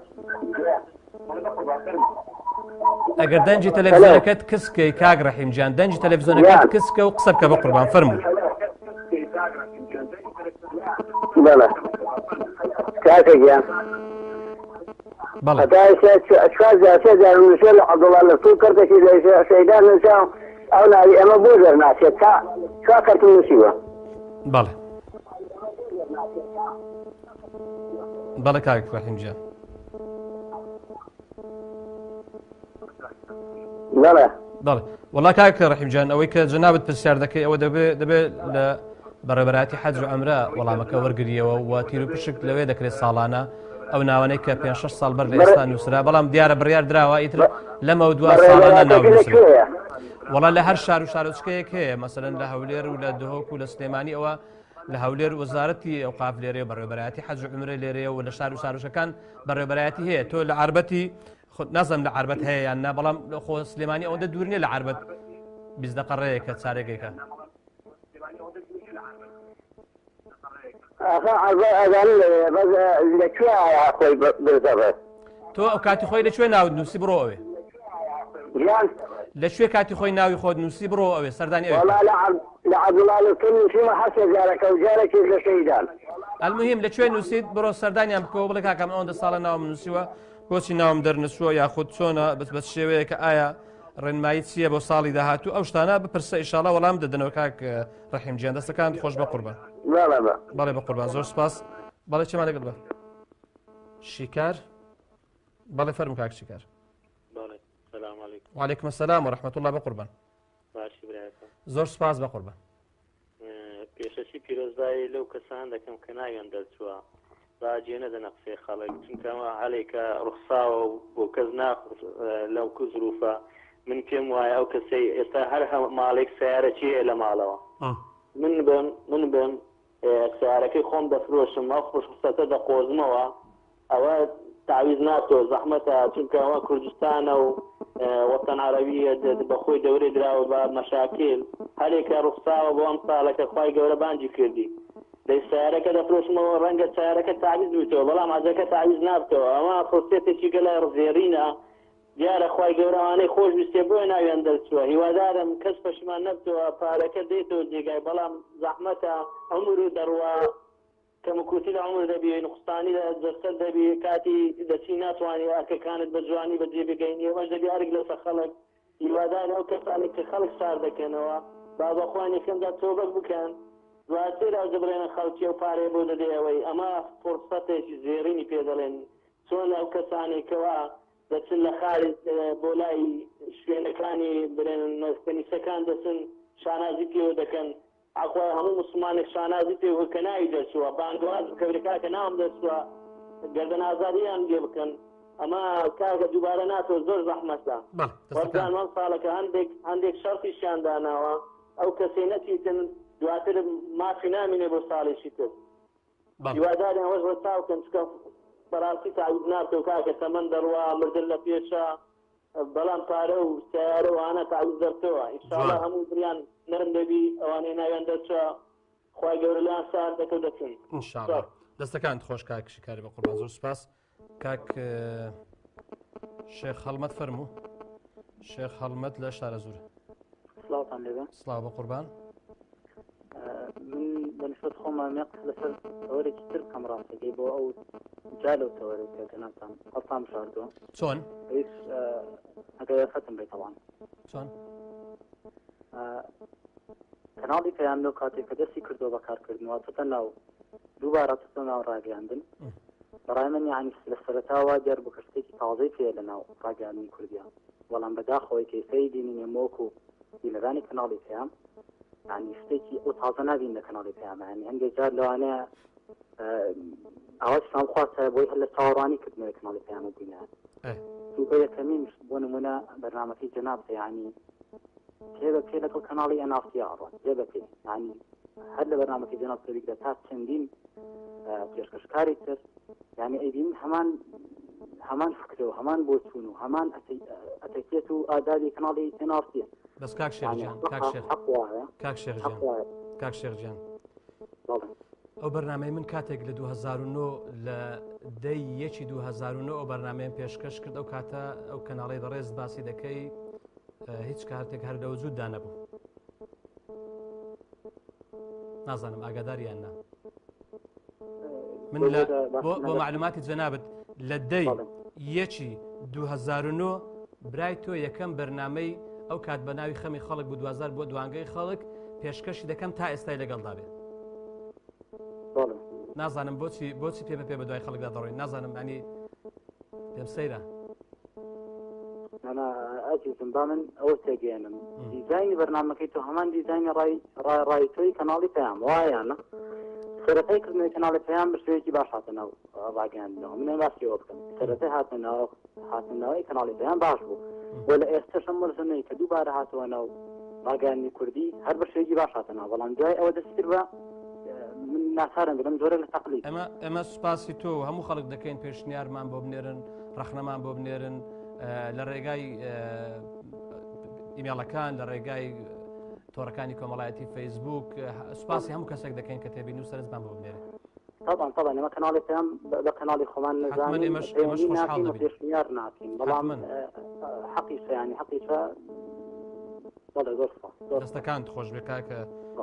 ئەگەر دەنگی تەلەڤزیۆنەکەت کسکەی کاک ڕەحیم گیان دەنگی تەلەڤزیۆنەکەت کسکە و قسە بکە بە قوربان فەرموو بەڵێ کاکە گیان هەتا ئێستا چوار جار سێ جار نووسێ لە عەبدوڵڵا لە سوور کەرتێکی لە شەیدان نووسا ئەو ناوی ئەمە بۆ دەرناچێت تا چوار کەرتم نووسیوە بەڵێ بەڵێ کاک ڕەحیم گیان بەڵێ بەڵێ وەڵا کاک ڕەحیم جان ئەوەی کە جەنابت پرسیار دەکەی ئەوە دەبێ دەبێ لە بەڕێبەراتی حەج و عەمرە وەڵامەکە وەرگریەوە و تیر و پشک لەوێ دەکرێت ساڵانە ئەو ناوانەی کە پێ شش ساڵ بەر لە ئێستا نووسرا بەڵام دیارە بڕیار دراوە ئیتر لەمە دوا ساڵانە ناو وەڵا لە هەر شار و شارۆچکەیەک هەیە مەسەلەن لە هەولێر و لە دهۆک و لە سلێمانی ئەوە لە هەولێر وەزارەتی ئەوقاف لێرەیە بەڕێوەبەرایەتی حەج و عومرە لێرەیە و لە شار و شارۆچکەکان بەڕێوەبەرایەتی هەیە تۆ لە عەربەتی خۆ نازانم لە عەربەت هەیە یان نا بەڵام خۆ سلێمانی ئەوەندە دوور نییە لە عەربەت 20 دەقە ڕێیەکە چارێگێکە ئاخە عەربەت ئەزانم لەوێ بەس لە کوێ ئایا خۆی بزەبەت تۆ ئەو کاتی خۆی لە کوێ ناوت نووسی بڕۆ ئەوێ گیان لە کوێ کاتی خۆی ناوی خۆت نووسی بڕۆ ئەوێ سەردانی ئەوێ وەڵا لە عەب لە عەبدوڵا لوتن نووسیمە هەر سێ جارەکە و جارێکیش لە شەهیدان المهم لە کوێ نووسیت بڕۆ سەردانیان بکەوە بڵێ کاکە من ئەوەندە ساڵە ناوم نووسیوە بۆچی ناوم دەرنەچووە یاخود چۆنە بەس بە شێوەیەکە ئایا ڕێنمایی چییە بۆ ساڵی داهاتوو ئەو شتانە بپرسە ئیشاڵا وەڵام دەدەنەوە کاک ڕەحیم گیان دەستەکانت خۆش بە قوربان بەڵێ بە بەڵێ بە قوربان زۆر سپاس بەڵێ چێمان لەگەڵ بە شیکار بەڵێ فەرموو کاک شیکار بەڵێ سلام علیکم وعلیکم السلام ورحمة الله بە قوربان باشی برایەکەم زۆر سپاس بە قوربان پێشەکی پیرۆزبایی لەو کەسان دەکەم کە ناویان دەرچووە با جێ نەدەنە قسەی خەڵک چونکە ئەمە هەلێکە ڕوخساوە و بۆ کەس ناخ لەو زروفە من پێم وایە ئەو کەسەی ئێستا هەر ماڵێک سیارەکی هەیە لە ماڵەوە من بم من بم سیارەکەی خۆم دەفرۆشم ئەو فرسەتە دەقۆزمەوە ئەوە تەعویز ناکەوە زەحمەتە چونکە ئەوە کوردستانە و وەتەن عەرەبیە بەخۆی دەورەی دراوە بە مەشاکیل هەرێکە ڕوخساوە بۆ ئەم ساڵە کە خوای گەورە بانگی کردی دەی سەیارەکە دەفرۆشمەوە ڕەنگە سەیارەکە تەعویز ببیتەوە بەڵام حەجەکە تەعویز نابتەوە ئەمە فرسێتێکی گەلە زێڕینە دیارە خوای گەورە ئەوانەی خۆش ویستێ بۆیە ناویان دەرچووە هیوادارم کەس پەشیمان نەبتەوە پارەکە دێتەوە جێگای بەڵام زەحمەتە عومر و دەڕوا کەموکورتی لە عومر دەبی، نوقستانی لە جەستەت دەبی، کاتی دەچی ناتوانی ئەرکەکانت بە جوانی بە جێ بگەینی، ئەمەش دەبی ئەرک لەسەر خەڵک، هیوادارین ئەو کەسانەی کە خەڵک سارد دەکەنەوە با بە خۆیان یەکەم جار تۆبەک بکەن دواتر ئەوجە بڵێن خەڵکی ئەو پارەیە بۆ دەدەی ئەوەی ئەمە فرسەتێکی زێڕینی پێ دەڵێن چۆن ئەو کەسانەی کەوا دەچن لە خارج بۆ لای شوێنەکانی بڵێن کەنیسەکان دەچن شانازی پێوە دەکەن ئاخۆ هەموو موسڵمانێک شانازی پێ بکە کە ناوی دەرچووە بانگەواز بکە بلێ کاکە ناوم دەرچووە گەردەن ئازادیان لێ بکەن ئەمە کاکە دووبارە ناتەوە زۆر زەحمەتە بەڵێ دەستەکان وەبزانم ئەم ساڵەکە هەندێک هەندێک شەرتیشیان داناوە ئەو کەسەی نەچیتن دواتر مافی نامینێ بۆ ساڵێکی تر بەڵێ هیوادارین ئەوەش ڕەچاو کەن چونکە بەڕاستی تەعویز نابتەوە کاکە تەمەن دەڕوا مردن لە پێشە. بەڵام پارە و سەیارە و ئانە تەعویز دەرچەوە ان شاء اللە جوان. هەموو دڵیان نەرم دەبی ئەوانەی ناویان دەرچوە خوای گەورە لێیان سارد دەکە و دەچن. ان شاء اللە سوپاس. دەستەکانت خۆش کاک شیکاری بەقوربان زۆر سوپاس کاک شێخ هەڵمەت فەرموو شێخ هەڵمەت لە شارەزوور. سڵاوتان لێبێ. سڵاو بەقوربان. من بە نسبەت خۆمە مێ قسە لەسەر تەوەرێکی تر بکەم ڕاستەکەی بۆ ئەو جا لەو تەوەرەی کە جەنابتان هەڵتان بژاردووە. چۆن؟ ئەویش ئەگەر دەرفەتم بێت تەبعەن. چۆن؟ کەناڵی پەیام لەو کاتێک کە دەستی کردووە بە کارکردن واتەتە ناو دووبارە چۆتە ناو ڕاگەیاندن بەڕای من یانی لە سەرەتا وا دیار بوو کە شتێکی تازەی پێیە لە ناو ڕاگەیاندنی کوردیا بەڵام بەداخەوەی کە ئێستا ئەیبینین ئێمە وەکو بینەرانی کەناڵی پەیام یانی شتێکی ئەو تازە نابین لە کەناڵی پەیام یانی هەندێک جار لەوانەیە ئاواز سام خواستە بۆی هەر لە چاوەڕوانی کردنەوەی کەناڵی پەیامە بووینە چونکە یەکەمین بۆ نمونە بەرنامەکەی جەنابتە یانی پێ بە پێ لەگەڵ کەناڵی ئەنافیا ئەڕۆن پێ بە پێ یانی هەر لە بەرنامەکەی جەناب تۆ بیگرە تا چەندین پێشکەشکاری تر یعنی ئەیبین هەمان هەمان فکرە و هەمان بۆچوون و هەمان ئەتەکێت و ئادابی کەناڵی ئێناڕتیە بەس کاک شێخ گیان کاک شێخ کاک شێخ گیان کاک شێخ گیان ئەو بەرنمەی من کاتێک لە 2009 لە دەی یەکی 2009 ئەو بەرنمەیەم پێشکەش کرد ئەو کاتە ئەو کەناڵی بەڕێز باسی دەکەی هیچ کارتێک هەر لە وجوددا نەبوو نازانم ئاگاداریان نا من لە بۆ معلوماتی جەنابت لە دەی یەکی 2009 برای تۆ یەکەم بەرنمەی ئەو کات بە ناوی خەمی خەڵک بوو دوازار بۆ دوانگەی خەڵک پێشکەشی دەکەم تا ئێستای لەگەڵدا بێ نازانم بۆچی بۆچی پێ بە پێ بە دوای خەڵکدا دەڕۆین نازانم ئەنی پێم سەیرە نا ئازیزم با من ئەوە تێگەیەنم دیزاینی بەرنامەکەی تۆ هەمان دیزاینی ڕای ڕای ڕای تۆی کەناڵی پەیام وایانە سەرەتای کردنەوەی کەناڵی پەیام بە شێوەیەکی باش هاتە ناو ڕاگەیاندنەوە من باسی ئەوە بکەم سەرەتای هاتنە ناو هاتنەوەی کەناڵی پەیام باش بوو و لە ئێستەش ئەم وەرزەنەی کە دووبارە هاتەوە ناو ڕاگەیاندنی کوردی هەر بە شێوەیەکی باش هاتە ناو بەڵام دوای ئەوە دەستی کرد بە من ناچارم بڵێم جۆرە لە تەقلید. ئێمە ئێمە سوپاسی تۆ و هەموو خەڵک دەکەین پێشنیارمان بۆ بنێرن ڕەخنەمان بۆ بنێرن لە ڕێگای ئیمێڵەکان لە ڕێگای تۆڕەکانی کۆمەڵایەتی فەیسبوک سوپاسی هەموو کەسێک دەکەین کە تێبینی و سەرنجمان بۆ بنێرن. طبعا طبعا ئێمە کەناڵی پەیام بە کەناڵی خۆمان نەزانین ئێمەش ئێمەش پەیوەندی خۆشحاڵ ناکەین و دەبین. پێشنیار ناکەین بەڵام حتماً. حەقیشە یانی حەقیشە بەڵێ زۆر سوپاس زۆر سوپاس. دەستەکانت خۆش بێ کاکە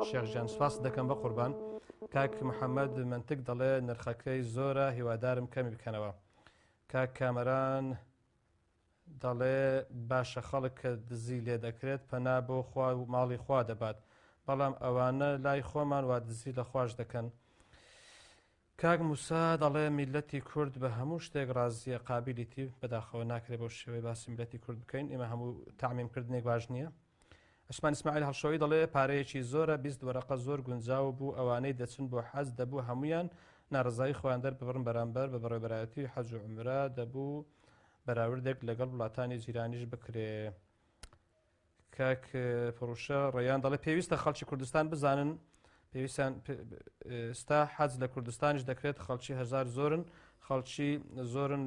شێخ گیان سوپاست دەکەم بەقوربان. کاک محەممەد مەنتک دەڵێ نرخەکەی زۆرە هیوادارم کەمی بکەنەوە. کاک کامەران دەڵێ باشە خەڵک کە دزی لێ دەکرێت پەنا بۆ خوا و ماڵی خوا دەبات بەڵام ئەوانە لای خۆمان وا دزی لە خواش دەکەن. کاک موسا دەڵێ میللەتی کورد بە هەموو شتێک ڕازیە قابیلیتی بەداخەوە ناکرێ بەو شێوەی باسی میللەتی کورد بکەین ئێمە هەموو تەعمیم کردنێک باش نییە. عوسمان ئیسماعیل هەڵشۆیی دەڵێ پارەیەکی زۆرە 20 وەرەقە زۆر گونجاو بوو ئەوانەی دەچن بۆ حەج دەبوو هەمویان ناڕەزایی خۆیان دەرببڕن بەرامبەر بە بەڕێوەبەرایەتی حەج و عومرە دەبوو بەراوردێک لەگەڵ وڵاتانی جیرانیش بکرێ. کاک پڕوشە ڕێیان دەڵێ پێویستە خەڵکی کوردستان بزانن پێویستیان ستا حەج لە کوردستانیش دەکرێت خەڵکی هەزار زۆرن خەڵکی زۆرن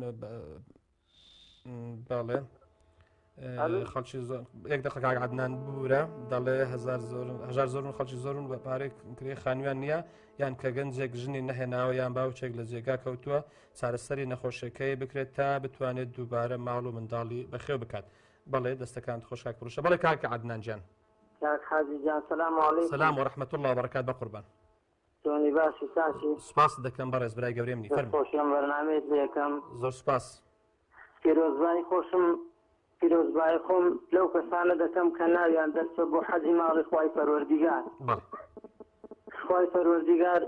بەڵێ خەڵکی زۆر یەک دقە کاک عەدنان ببورە دەڵێ هەزار زۆرن هەژار زۆرن خەڵکی زۆرن بە پارەی کرێ خانویان نییە یان کە گەنجێک ژنی نەهێناوە یان باوچێک لە جێگا کەوتووە چارەسەری نەخۆشیەکەی بکرێت تا بتوانێت دووبارە ماڵ و منداڵی بەخێو بکات بەڵێ دەستەکانت خۆش کاک پڕوشە بەڵێ کاک عەدنان گیان. کاک حاجی گیان سلام علیکم. سلام و رحمة اللە و برکات بەقوربان. چۆنی باشی چاکی؟ سوپاست دەکەم بەڕێز برای گەورەی منی دەست فەرموو. خۆش لەم بەرنامەیەت لێ ئەکەم. زۆر سوپاس. پیرۆزبایی خۆشم پیرۆزبایی خۆم لەو کەسانە دەکەم کە ناویان دەرچوە بۆ حەجی ماڵی خوای پەروەردیگار. بەڵێ. خوای پەروەردیگار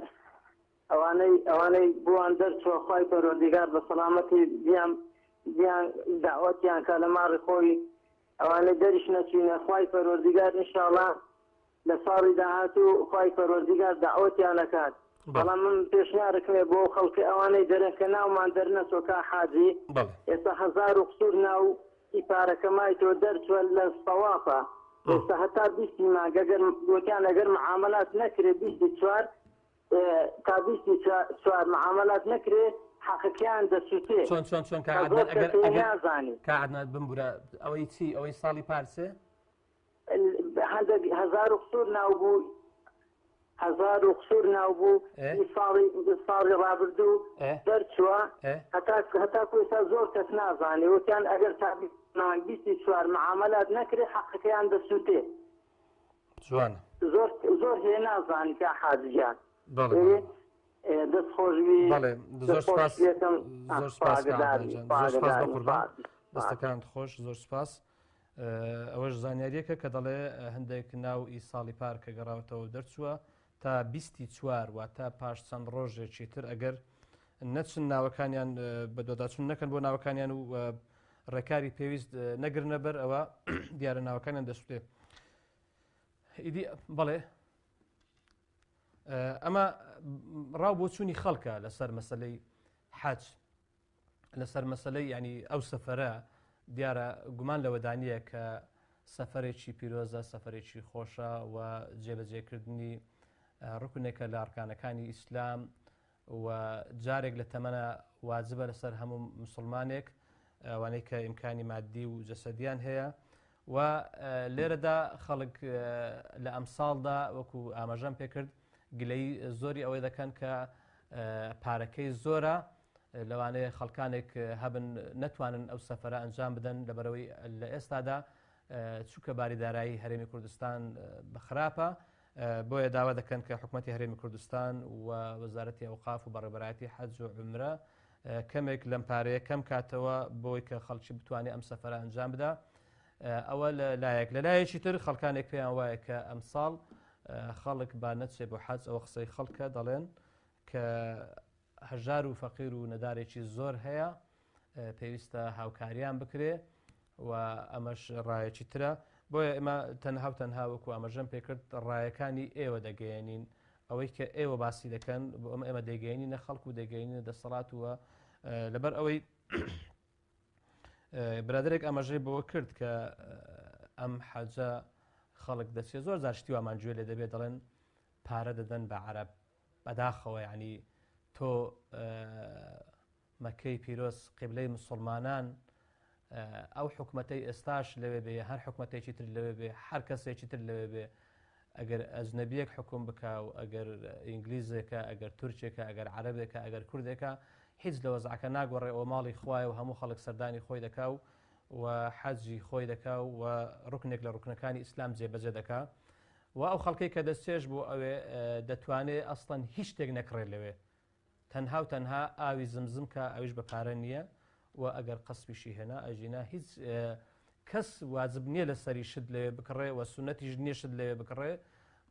ئەوانەی ئەوانەی بۆیان دەرچوە خوای پەروەردیگار بە سەڵامەتی بیان بیان دەعوەتیان کا لە ماڕی خۆی ئەوانەی دەریش نەچوینە خوای پەروەردیگار انشاءاللە لە ساڵی داهاتوو خوای پەروەردیگار دەعوەتیان ئەکات بەڵام من پێشنیارێکم هەیە بۆ ئەو خەڵکە ئەوانەی دەرێن کە ناومان دەرنەچوە کا حاجی ئێستا هەزارو قسور ناو ئی پارەکە مایتەوە دەرچوە لە سەوافە ئێستا هەتا بیستی مانگ ئەگەر وتیان ئەگەر معامەلات نەکرێ 24 تا 24 معامەلات نەکرێ حەقەکەیان دەسووتێ. چۆن چۆن چۆن کاک کە عەدنان زۆر ئەگەر کەس هەیە ئەگەر نازانی. کاک عەدنان بمبورە ئەوەی چی ئەوەی ساڵی پارسێ؟ هەندێک هەزار و قسوور ناو بوو هەزار و قسوور ناو بوو ئێ؟ ئی ساڵی ساڵی ڕابردوو ئێ؟ دەرچووە ئێ؟ هەتا هەتاکو ئێستا زۆر کەس نازانێ وتیان ئەگەر تا مانگ 24 معاملات نەکرێ حەقەکەیان دەسووتێ. جوانە. زۆر زۆر هەیە نازانی کاک حاجی گیان. بەڵێ بەڵێ. ئێ دەست خۆش بی. بەڵێ زۆر دەست خۆش سپاس لێکەم. زۆر سپاس کاک ئاگادار عەدنان بی. جان زۆر سپاس ئاگادار بە بی. قوربان دەستەکانت خۆش زۆر سپاس. ئەوەش زانیاریەکە کە دەڵێ هەندێک ناو ئی ساڵی پار کە گەڕاوەتەوە دەرچووە تا بیستی چوار واتە پاش چەند ڕۆژێکی تر ئەگەر نەچن ناوەکانیان بەدواداچوون نەکەن بۆ ناوەکانیان و ڕێکاری پێویست نەگرنە بەر ئەوە دیارە ناوەکانیان دەسوتێ ئیدی بەڵێ ئەمە ڕاو بۆچوونی خەڵکە لەسەر مەسلەی حەج لەسەر مەسلەی ینی ئەو سەفرە دیارە گومان لەوەدانیە کە سەفرێکی پیرۆزە سەفرێکی خۆشە و جێبەجێکردنی ڕکنێکە لە ئەرکانەکانی ئیسلام و جارێک لە تەمەنە واجبە لەسەر هەموو مسلمانێک ئەوانەی کە ئیمکانی مادی و جەسەدیان هەیە و لێرەدا خەڵک لە ئەمساڵدا وەکو ئاماژەم پێکرد گلەی زۆری ئەوەی دەکەن کە پارەکەی زۆرە لەوانەیە خەڵکانێک هەبن نەتوانن ئەو سەفرە ئەنجام بدەن لەبەرەوەی لە ئێستادا چووکە باری دارایی هەرێمی کوردستان بەخراپە بۆیە داوا دەکەن کە حکومەتی هەرێمی کوردستان و وەزارەتی ئەوقاف و بەڕێوەبەرایەتی حەج و عومرە کەمێک لەم پارەیە کەم کاتەوە بۆی کە خەڵکی بتوانێت ئەم سەفەرە ئەنجام بدا ئەوە لە لایەک لە لایەکی تر خەڵکانێک پێیان وایە کە ئەمساڵ خەڵک با نەچێ بۆ حەج ئەوە قسەی خەڵکە دەڵێن کە هەژار و فەقیر و نەدارێکی زۆر هەیە پێویستە هاوکاریان بکرێ و ئەمەش ڕایەکی ترە بۆیە ئێمە تەنها و تەنها وەکو ئاماژەم پێکرد ڕایەکانی ئێوە دەگەیەنین ئەوەی کە ئێوە باسی دەکەن بۆ ئەمە ئێمە دەگەیەنینە خەڵک و دەگەینە دەسەڵات وە لەبەر ئەوەی برادێک ئاماژەی بەوە کرد کە ئەم حەجە خەڵک دەچێت زۆر زار شتی وامان گوێ لێ دەبێت دەڵێن پارە دەدەن بە عەرەب بەداخەوە یعنی تۆ مەکەی پیرۆز قیبلەی مسوڵمانان ئەو حکومەتەی ئێستاش لەوێ بێ هەر حکومەتێکی تر لەوێ بێ هەر کەسێکی تر لەوێ بێ ئەگەر ئەجنەبیەک حکوم بکا و ئەگەر ئینگلیزێکە ئەگەر تورکێکە ئەگەر عەرەبێکە ئەگەر کوردێکە هیچ لە وەزعەکە ناگۆڕێ ئەوە ماڵی خوایە و هەموو خەڵک سەردانی خۆی دەکا و و حەجی خۆی دەکا و ڕکنێک لە ڕکنەکانی ئیسلام جێبەجێ دەکا و ئەو خەڵکەی کە دەستێش بۆ ئەوێ دەتوانێ ئەسڵەن هیچ شتێک نەکڕێت لەوێ تەنها و تەنها ئاوی زمزم کە ئەویش بە پارە نییە و ئەگەر قەسپیشی هێنا ئەژینا هیچ کەس واجب نییە لەسەری شت لەوێ بکڕێ و سونەتیش نییە شت لەوێ بکڕێ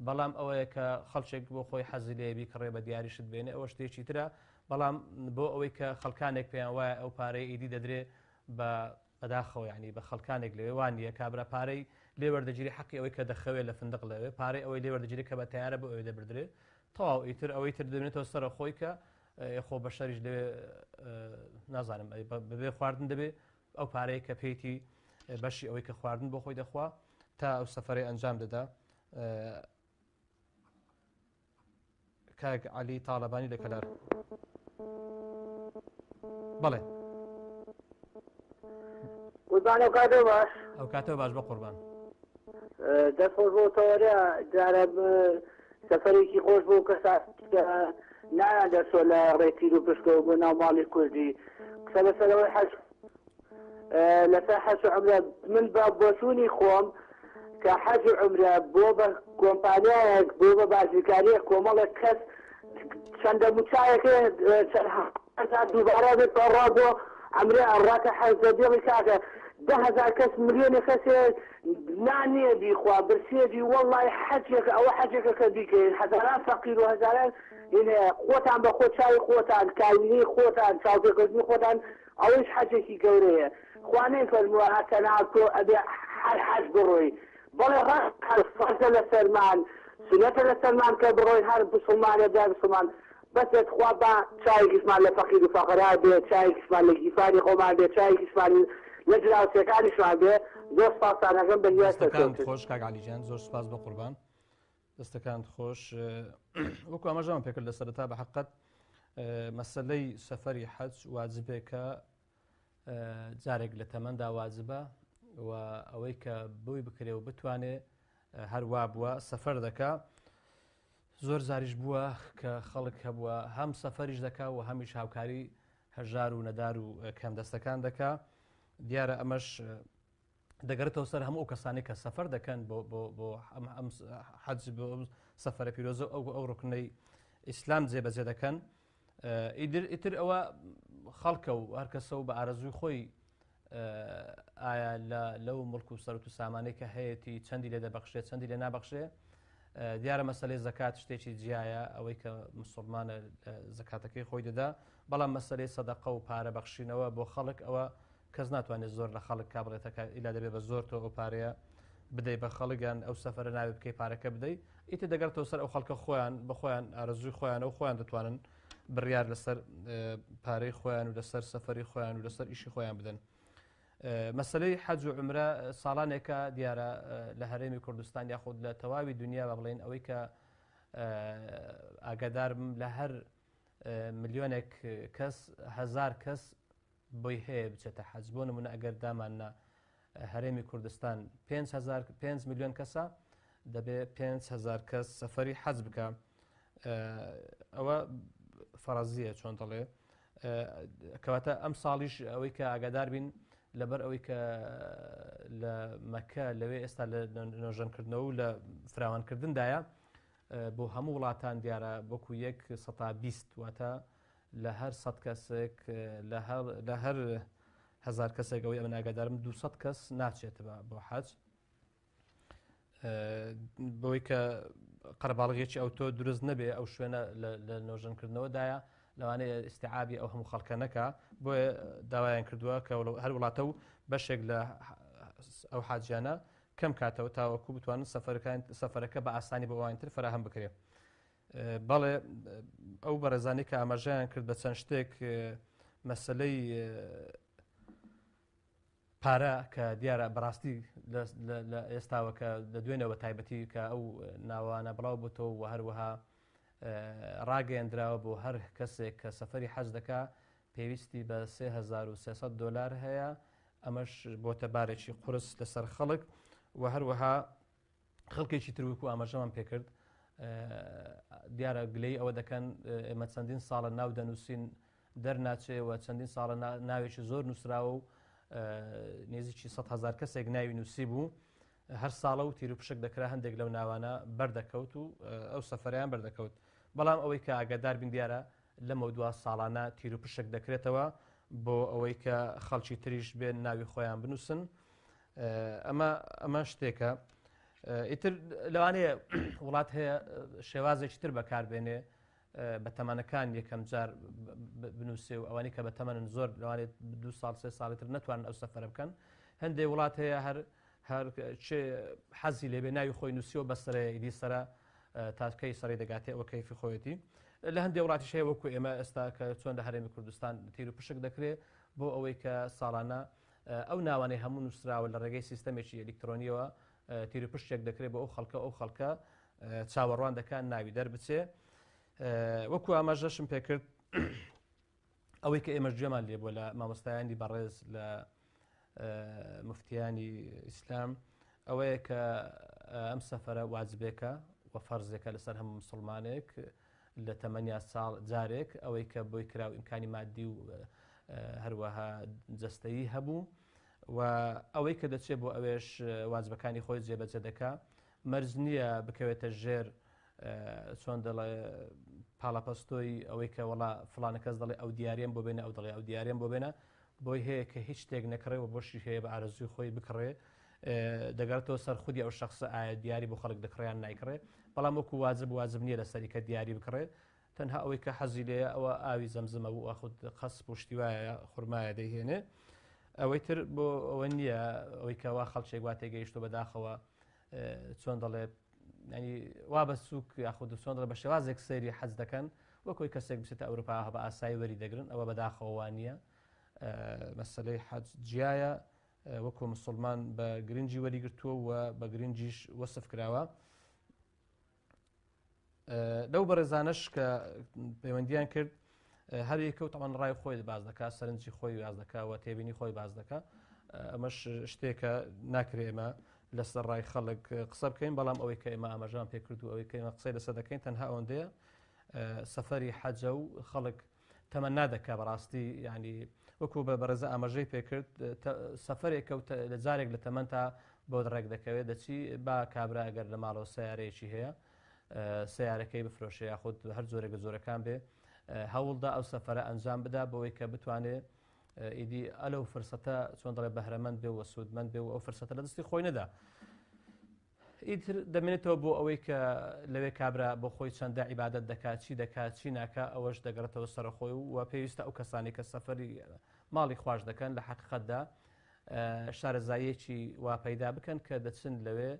بەڵام ئەوەیە کە خەڵکێک بۆ خۆی حەزی لێ بیکڕێ بە دیاری شت بێنێ ئەوە شتێکی ترە بەڵام بۆ ئەوەی کە خەڵکانێک پێیان وایە ئەو پارەی ئیدی دەدرێ بە بەداخەوە یعنی بە خەڵکانێک لەوێ وان نییە کابرا پارەی لێ وەردەگیری حەقی ئەوەی کە دەخەوێ لە فندق لەوێ پارەی ئەوەی لێ وەردەگیری کە بە تەیارە بۆ ئەوێ دەبردرێ تەواو ئیتر ئەوەی تر دەمێنێتەوە سەرە خۆی کە خۆ بەشەریش لەوێ نازانم بەبێ خواردن دەبێ ئەو پارەیە کە پێیتی بەشی ئەوەی کە خواردن بۆ خۆی دەخوا تا ئەو سەفەرەی ئەنجام دەدا کاک علی تاالبانی لە کەلار بەڵێ قوربان ئەو کاتەوە باش ئەو کاتەوە باش بە قوربان دەست خۆش بۆ تەوەرە جارە سەفەرێکی خۆش بۆ کەسا نایان دەچۆ لە ڕێتیر و پشکەوە بۆ ناو ماڵی کوردی قسە لەسەرەوەی حەج لەسەر حەج و عەمرە من بە بۆچوونی خۆم کە حەج و عەمرە بۆ بە کۆمپانیایەک بۆ بە بازرگانیەک کۆمەڵێک کەس چەندە موچایەک هەزار دووبارە بێت ئەڕا بۆ عەمرە ئەڕاتە حەج دەبێڵی کاکە 10,000 کەس ملیۆنێک کەسێ نان نییە بیخوا برسیەتی وەڵڵای حەجێکە ئەوە حەجێکە کە بیکەین هەزاران فەقیر و هەزاران خۆتان بە خۆ چاوی خۆتان کاوینەی خۆتان چاوپێکەوتنی خۆتان ئەوەیش حەجێکی گەورەیە خوا نەیفەرمووە هەر تەنها تۆ ئەبێ هەر حەج بڕۆی بەڵێ ڕاست حەج فەرزە لەسەرمان سونەتە لەسەرمان کە بڕۆین هەر بسوڵمانێ برای بسوڵمان بەس تخوا با چاوێکیشمان لە فەقیر و فەقرا بێ چاوێکیشمان لە گیرفانی خۆمان بێ چاوێکیشمان لە دراوسێکانیشمان بێ زۆر سپاستان ئەکەم بە هیوای دەستەکانت سەرکەوتن. خۆش کاک عەلی گیان زۆر سپاس بە قوربان. دەستەکانت خۆش وەکو ئاماژەمان پێکرد لە سەرەتا بە حەقەت مەسەلەی سەفەری حەج واجبێکە جارێک لە تەمەندا واجبە و ئەوەی کە بۆی بکرێ و بتوانێ هەر وا بووە سەفەر دەکا زۆر جاریش بووە کە خەڵک هەبووە هەم سەفەریش دەکا و هەمیش هاوکاری هەژار و نەدار و کەمدەستەکان دەکا دیارە ئەمەش دەگەڕێتەوە سەر هەموو ئەو کەسانی کە سەفەر دەکەن بۆ بۆ بۆ ئەم حەج بۆ سەفەرە پیرۆزە ئەو ئەو ڕکنەی ئیسلام جێبەجێ دەکەن ئیدر ئیتر ئەوە خەڵکە و هەر کەسە و بە ئارەزووی خۆی ئایا لە لەو مڵک و سەرت و سامانەی کە هەیەی چەندی لێ دەبەخشێ چەندی لێ نابەخشێ دیارە مەسلەی زەکات شتێکی جیایە ئەوەی کە مسلمانە زەکاتەکەی خۆی دەدا بەڵام مەسلەی سەدەقە و پارە بەخشینەوە بۆ خەڵک ئەوە کەس ناتوانێت زۆر لە خەڵک کا بڵێتە کە ئیلا دەبێ بە زۆر تۆ ئەو پارەیە بدەی بە خەڵک یان ئەو سەفەرە ناوێ بکەی پارەکە بدەی ئیتر دەگەڕێتەوە سەر ئەو خەڵکە خۆیان بە خۆیان ئارەزووی خۆیان و خۆیان دەتوانن بڕیار لەسەر پارەی خۆیان و لەسەر سەفەری خۆیان و لەسەر ئیشی خۆیان بدەن. مەسلەی حەج و عمرە ساڵانێکە دیارە لە هەرێمی کوردستان یاخود لە تەواوی دنیا بە بڵێن ئەوەی کە ئاگادارم لە هەر ملیۆنێک کەس هزار کەس بۆی هەیە بچێتە حەج بۆ نمونە ئەگەر داماننا هەرێمی کوردستان 5 میلیۆن کەسە دەبێ 5هزار کەس سەفەری حەج بکە ئەوە فەڕەزیە چۆن دەڵێ کەواتە ئەم ساڵیش ئەوەی کە ئاگادار بین لەبەر ئەوەی کە لە مەکە لەوێ ئێستا لە نۆژەنکردنەوە و لە فراوانکردندایە بۆ هەموو وڵاتان دیارە وەکو یەک سەتا 20 واتە لە هەر سەد کەسێک لە هەر هزار کەسێک ئەوەی ئەمن ئاگادارم 200 کەس ناچێت بۆ حەج بۆی کە قەرەباڵغێکی ئەو تۆ دروست نەبێ ئەو شوێنە لە نۆژەنکردنەوەدایە لەوانەیە ئیسیعابی ئەو هەموو خەڵکە نەکا بۆیە داوایان کردووە کە هەر وڵاتە و بەشێک لە ئەو حاجیانە کەم کاتەوە تاوەکو بتوانن سەفەرەکان سەفەرەکە بە ئاسانی بۆ ئەوانتر فراهەم بکرێ. بەڵێ ئەو بەڕێزانی کە ئاماژەیان کرد بە چەند شتێک مەسلەی پارە کە دیارە بەڕاستی لە ئێستاوە کە لە دوێنەوە تایبەتی کە ئەو ناوانە بڵاو بۆتەوە و هەروەها ڕاگەیەندراوە بۆ هەر کەسێک کە سەفەری حەج دەکا پێویستی بە 3300 دلار هەیە ئەمەش بۆتە بارێکی قورس لەسەر خەڵک و هەروەها خەڵکێکی تر وەکو ئاماژەمان پێکرد دیارە گلەی ئەوە دەکەن ئێمە چەندین ساڵە ناو دەنووسین دەرناچێ و چەندین ساڵە ناوێکی زۆر نووسراوە و نێزیکی 100 هزار کەسێک ناوی نووسی بوو هەر ساڵە و تیروپشک دەکرا هەندێک لەو ناوانە بەردەکەوت و ئەو سەفەریان بەردەکەوت بەڵام ئەوەی کە ئاگادار بین دیارە لەمە دوا ساڵانە تیروپشک دەکرێتەوە بۆ ئەوەی کە خەڵکی تریش بێن ناوی خۆیان بنووسن ئەمە ئەمە شتێکە ئیتر لەوانەیە وڵات هەیە شێوازێکی تر بەکاربێنێ بە تەمەنەکان یەکەم جار بنووسێ و ئەوانەی کە بە تەمەنن زۆر لەوانێت دو ساڵ سێ ساڵی تر نتوانن ئەو سەفەرە بکەن هەندێک وڵات هەیە هەر هەر حەزی لێبێ ناوی خۆی نووسیەوە بەسرەیە ئیدی سرە تاکەی سەری دەگاتێ ئەوە کەیفی خۆیەتی لە هەندێک وڵاتیش هەیە وەکو ئێمە ئێستا کە چۆن لە هەرێمی کوردستان تیر و پشک دەکرێت بۆ ئەوەی کە ساڵانە ئەو ناوانەی هەموو نووسراوە لە ڕێگەی سیستەمێکی ئەلیکترۆنیەوە تیروپشتێک دەکرێت بۆ ئەو خەڵکە ئەو خەڵکە چاوەڕوان دەکات ناوی دەربچێ وەکو ئاماژەشم پێکرد ئەوەی کە ئێمەش گوێمان لێ بووە لە مامۆستایانی بەڕێز لە مفتیانی ئیسلام ئەوەیە کە ئەم سەفرە واجبێکە و فەرزێکە لەسەر هەموو مسلمانێک لە تەمەنیا ساڵ جارێک ئەوەی کە بۆی کرا و ئیمکانی مادی و هەروەها جەستەیی هەبوو و ئەوەی کە دەچێت بۆ ئەوێش واجبەکانی خۆی جێبەجێ دەکا مەرج نییە بکەوێتە ژێر چۆن دەڵێ پاڵەپەستۆی ئەوەی کە وەڵا فلانە کەس دەڵێ ئەو دیاریم بۆ بێنە ئەو دەڵێ ئەو دیاریم بۆ بێنە بۆی هەیە کە هیچ شتێک نەکڕێ و بۆشی هەیە بە ئارەزووی خۆی بکڕێ دەگەڕێتەوە سەر خودی ئەو شخصە ئایا دیاری بۆ خەڵک دەکڕیان نایکڕێ بەڵام وەکو واجب واجب نییە لەسەری کە دیاری بکڕێ تەنها ئەوەی کە حەزی لێیە ئەوە ئاوی زەمزمە و ئاخود قەسپ و شتی وایە خورمایە دەیهێنێ ئەوەی تر بۆ ئەوە نییە ئەوەی کە وا خەڵکێک وا تێگەیشتووە بەداخەوە چۆن دەڵێ ینی وا بە سوک یاخود چۆن دەڵێ بە شێوازێک سەیری حەز دەکەن وەکۆی کەسێک بچێتە ئەوروپا بە ئاسایی وەری دەگرن ئەوە بەداخەوە وا نییە مەسلەی حەج جیایە وەکو مسلمان بە گرنگی وەریگرتووە و بە گرنگیش وەسف کراوە لەو بەڕێزانەش کە پەیوەندیان کرد هەر یەکە و تەمان ڕای خۆی باز دەکا سەرنجی خۆی باز دەکا و تێبینی خۆی باز دەکا ئەمەش شتێکە ناکرێ ئێمە لەسەر ڕای خەڵک قسە بکەین بەڵام ئەوەی کە ئێمە ئاماژان پێکرد و ئەوەی کە ئێمە قسەی لەسەر دەکەین تەنها ئەوەندەیە سەفەری حەجە و خەڵک تەمەنا دەکا بەڕاستی یعنی وەکو بە بەڕێزە ئاماژەی پێکرد سەفەرێکە و لە جارێک لە تەمەن تا بۆت ڕێک دەکەوێت دەچی با کابرا ئەگەر لە ماڵەوە سیارەیەکی هەیە سیارەکەی بفرۆشێ یاخود هەر جۆرێک لە جۆرەکان بێ هەوڵدا ئەو سەفەرە ئەنجام بدا بۆی کە بتوانێ ئیدی ئەلەو فرسەتە چۆن دەڵێ بەهرەمەند بێ و سوودمەند بێ و ئەو فرسەتە لە دەستی خۆی نەدا. ئیتر دەمێنێتەوە بۆ ئەوەی کە لەوێ کابرا بۆ خۆی چەندە عیبادەت دەکات چی دەکات چی ناکا ئەوەش دەگەڕێتەوە سەرخۆی و پێویستە ئەو کەسانی کە سەفەری ماڵی خواش دەکەن لە حەقیقەتدا شارەزاییەکی وا پەیدا بکەن کە دەچن لەوێ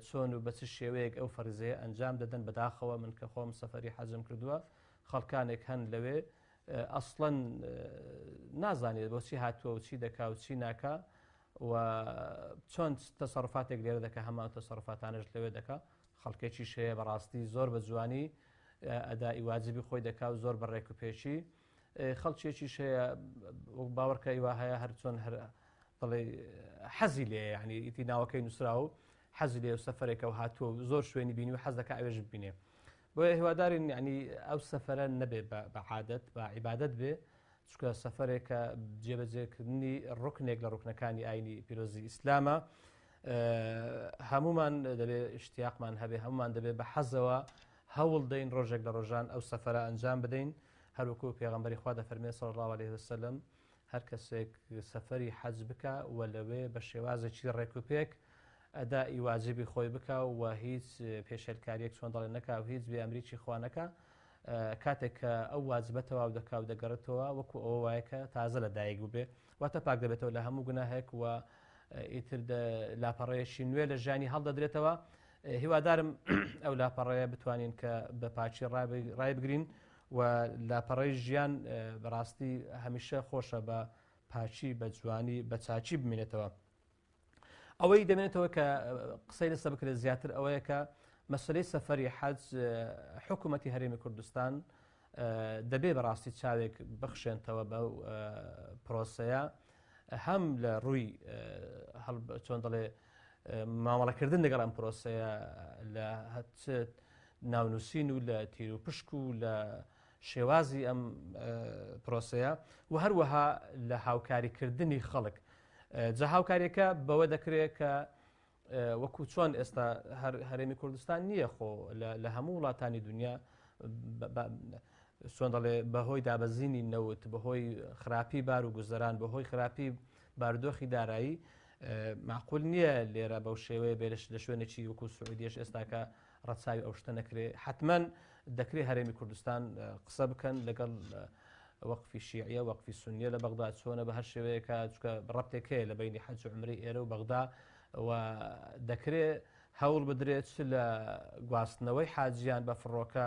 چۆن و بە چ شێوەیەک ئەو فەریزەیە ئەنجام دەدەن بەداخەوە من کە خۆم سەفەری حەجم کردووە خەڵکانێک هەن لەوێ ئەسڵەن نازانێت بۆچی هاتووە و چی دەکا و چی ناکا و چۆن تەسەروفاتێک لێرە دەکا هەمان تەسەروفاتانەش لەوێ دەکا خەڵکێکیش هەیە بەڕاستی زۆر بە جوانی ئەدای واجبی خۆی دەکا و زۆر بە ڕێک و پێکی خەڵکێکیش هەیە وەک باوەڕکە ئیوا هەیە هەر چۆن هەر دەڵێ حەزی لێ یعنی ئیتی ناوەکەی نووسرا و حەزی لێ و سەفەرێکە و هاتووە و زۆر شوێنی بینی و حەز دەکا ئەوێش ببینێ بۆیە هیوادارین یعنی ئەو سەفەرە نەبێ بە عادەت بە عیبادەت بێ چونکە سەفەرێکە جێبەجێکردنی ڕوکنێک لە ڕوکنەکانی ئاینی پیرۆزی ئیسلامە هەمومان دەبێ ئشتیاقمان هەبێ هەمومان دەبێ بە حەزەوە هەوڵ دەین ڕۆژێک لە ڕۆژان ئەو سەفەرە ئەنجام بدەین هەروەکو پێغەمبەری خوا دەفەرمێ صلی الله علیه وسلم هەر کەسێک سەفەری حەج بکا و لەوێ بە شێوازێکی ڕێک و پێک ئەدائی واجبی خۆی بکا و هیچ پێشێلکاریەک چۆن دەڵێ نەکا و هیچ بێ ئەمریکی خوا نەکا کاتێک کە ئەو واجبە تەواو دەکا و دەگەڕێتەوە وەکو ئەوە وایە کە تازە لە دایک بووبێ واتە پاک دەبێتەوە لە هەموو گوناهێک و ئیتر لاپەڕەیەکی نوێ لە ژیانی هەڵدەدرێتەوە هیوادارم ئەو لاپەڕەیە بتوانین کە بە پاکی ڕایبگرین و لاپەڕەی ژیان بەڕاستی هەمیشە خۆشە بە پاکی بە جوانی بە چاکی بمێنێتەوە. ئەوەی دەمێنێتەوە کە قسەی لەسەر بکرێت زیاتر ئەوەیە کە مەسلەی سەفەری حەج حکوومەتی هەرێمی کوردستان دەبێ بەڕاستی چاوێک بخشێنتەوە بەو پرۆسەیە هەم لە ڕووی چۆن دەڵێ مامەڵەکردن لەگەڵ ئەم پرۆسەیە لە هەچ ناونووسین و لە تیر و پشک و لە شێوازی ئەم پرۆسەیە و هەروەها لە هاوکاریکردنی خەڵک جا هاوکاریەکە بەوە دەکرێت کە وەکو چۆن ئێستا هەرێمی کوردستان نییە خۆ لە هەموو وڵاتانی دنیا چۆن دەڵێ بەهۆی دابەزینی نەوت بەهۆی خراپی بار و گوزەران بەهۆی خراپی بارودۆخی دارایی معقول نییە لێرە بەو شێوەیە بێرش لە شوێنێکی وەکو سعودیش ئێستاکە ڕەچاوی ئەو شتە نەکرێ حتمما دەکرێ هەرێمی کوردستان قسە بکەن لەگەڵ وەقفی شیعە وەقفی سنیە لە بەغدا چۆنە بە هەر شێوەیەکە چکە ڕەتێک هەیە لە بینی حەج و عمرەی ئێرە و بەغدا و دەکرێ هەوڵ بدرێت چ لە گواستنەوەی حاجیان بە فڕۆکە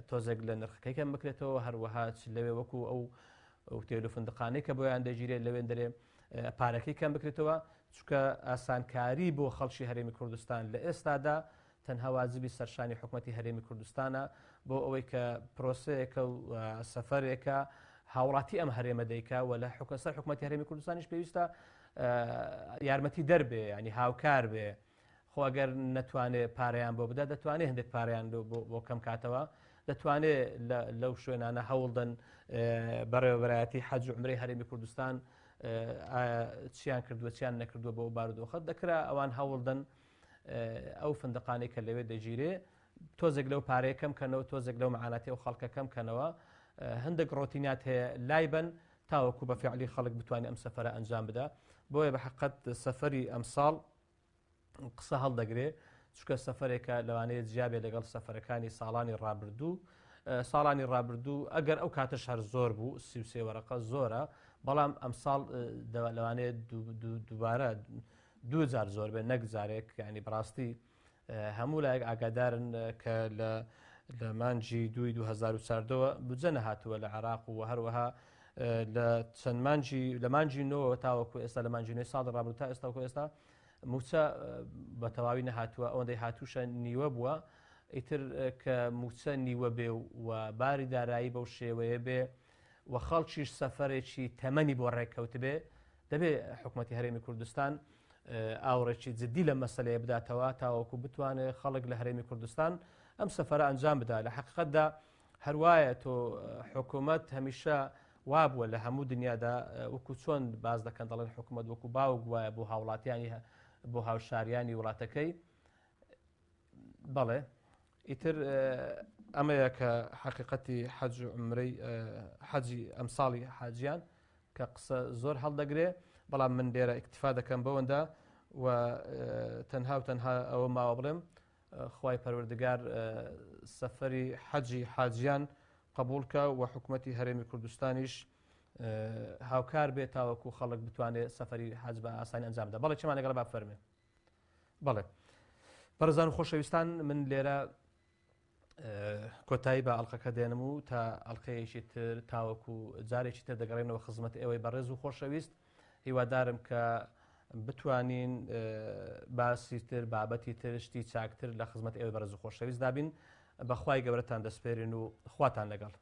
تۆزێک لە نرخەکەی کەم بکرێتەوە هەروەها چ لەوێ وەکو ئەو ئوتێل و فندقانەی کە بۆیان دەگیرێت لەوێن دەرێ پارەکەی کەم بکرێتەوە چونکە ئاسانکاری بۆ خەڵکی هەرێمی کوردستان لە ئێستادا تەنها واجبی سەرشانی حکومەتی هەرێمی کوردستانە بۆ ئەوەی کە پرۆسەیەکە و سەفەرێکە هاوڵاتی ئەم هەرێمە دەیکا و لە حکە سەر حکومەتی هەرێمی کوردستانیش پێویستە یارمەتی دەربێ ینی هاوکار بێ خۆ ئەگەر نەتوانێ پارەیان بۆ بدا دەتوانێ هەندێک پارەیان بۆ کەم کاتەوە دەتوانێ لەو شوێنانە هەوڵدەن بەڕێوەبەرایەتی حەج و عمرەی هەرێمی کوردستان چیان کردووە چیان نەکردووە بۆ بارودۆخە دەکرا ئەوان هەوڵدەن ئەو فندقانەی کە لەوێ دەگیرێ تۆزێک لەو پارەیە کەم کەنەوە تۆزێک لەو معاناتی ئەو خەڵکە کەم کەنەوە هەندێک ڕۆتینات هەیە لای بن تاوەکو بە فعلی خەڵک بتوانێت ئەم سەفرە ئەنجام بدا بۆیە بە حقت سەفەری ئەمساڵ قسە هەڵدەگرێ چونکە سەفەرێکە لەوانەیە جیابێ لەگەڵ سەفەرەکانی ساڵانی ڕابردوو ساڵانی ڕابردوو ئەگەر ئەو کاتەش هەر زۆر بوو 33 وەرەقە زۆرە بەڵام ئەمساڵ لەوانەیە دووبارە دوو جار زۆر بێ نەک جارێک ینی بەڕاستی هەموو لایەک ئاگادارن کە لە لە مانجی دووی 2014ەوە بجە نەهاتووە لە عراق و هەروەها لە چەند مانجی لە مانجی نۆوە تاوەکو ئێستا لە مانجی نوێی ساڵی ڕابردوو تا ئێستاکو ئێستا موچە بە تەواوی نەهاتووە ئەوەندەی هاتووشە نیوە بووە. ئیتر کە مووچە نیوە بێ و باری دارایی بەو شێوەیە بێ و خەڵکیش سەفەرێکی تەمەنی بۆ ڕێککەوتبێ، دەبێ حکومەتی هەرێمی کوردستان ئاوڕێکی جددی لەم مەسەلەیە بداتەوە تاوەکو بتوانێ خەڵک لە هەرێمی کوردستان ئەم سەفەرە ئەنجام بدا. لە حەقیقەتدا هەروایە تۆ حکومەت هەمیشە وابووە لە هەموو دنیادا وەکو چۆن باز دەکەن دەڵێن حکومەت وەکو باوک وایە بۆ هاوڵاتیانی بۆ هاوشاریانی وڵاتەکەی بەڵێ ئیتر ئەمەیە کە حەقیقەتی حەج و عمرەی حەجی ئەمساڵی حاجیان کە قسە زۆر هەڵدەگرێ بەڵام من لێرە ئیکتفا دەکەم بەوەندە و تەنها و تەنها ئەوە ماوە بڵێم خوای پەروەردگار سەفەری حەجی حاجیان قبوڵکە و حکوومەتی هەرێمی کوردستانیش هاوکار بێت تاوەکو خەڵک بتوانێت سەفەری حەج بە ئاسانی ئەنجام بدات بەڵێ چمان لەگەڵ با فەرمێ بەڵێ بەڕێزان و خۆشەویستان من لێرە کۆتایی بە ئەڵلقەکە دێنم و تا ئەڵلقەیەکی تر تاوەکو جارێکی تر دەگەڕێنەوە خزمەت ئێوەی بەڕێز و خۆشەویست هیوادارم کە بتوانین باسی تر بابەتی تر شتی چاکتر لە خزمەت ئێوەی بەڕێز و خۆشەویست دابین بەخوای گەورەتان دەسپێرین و خواتان لەگەڵ.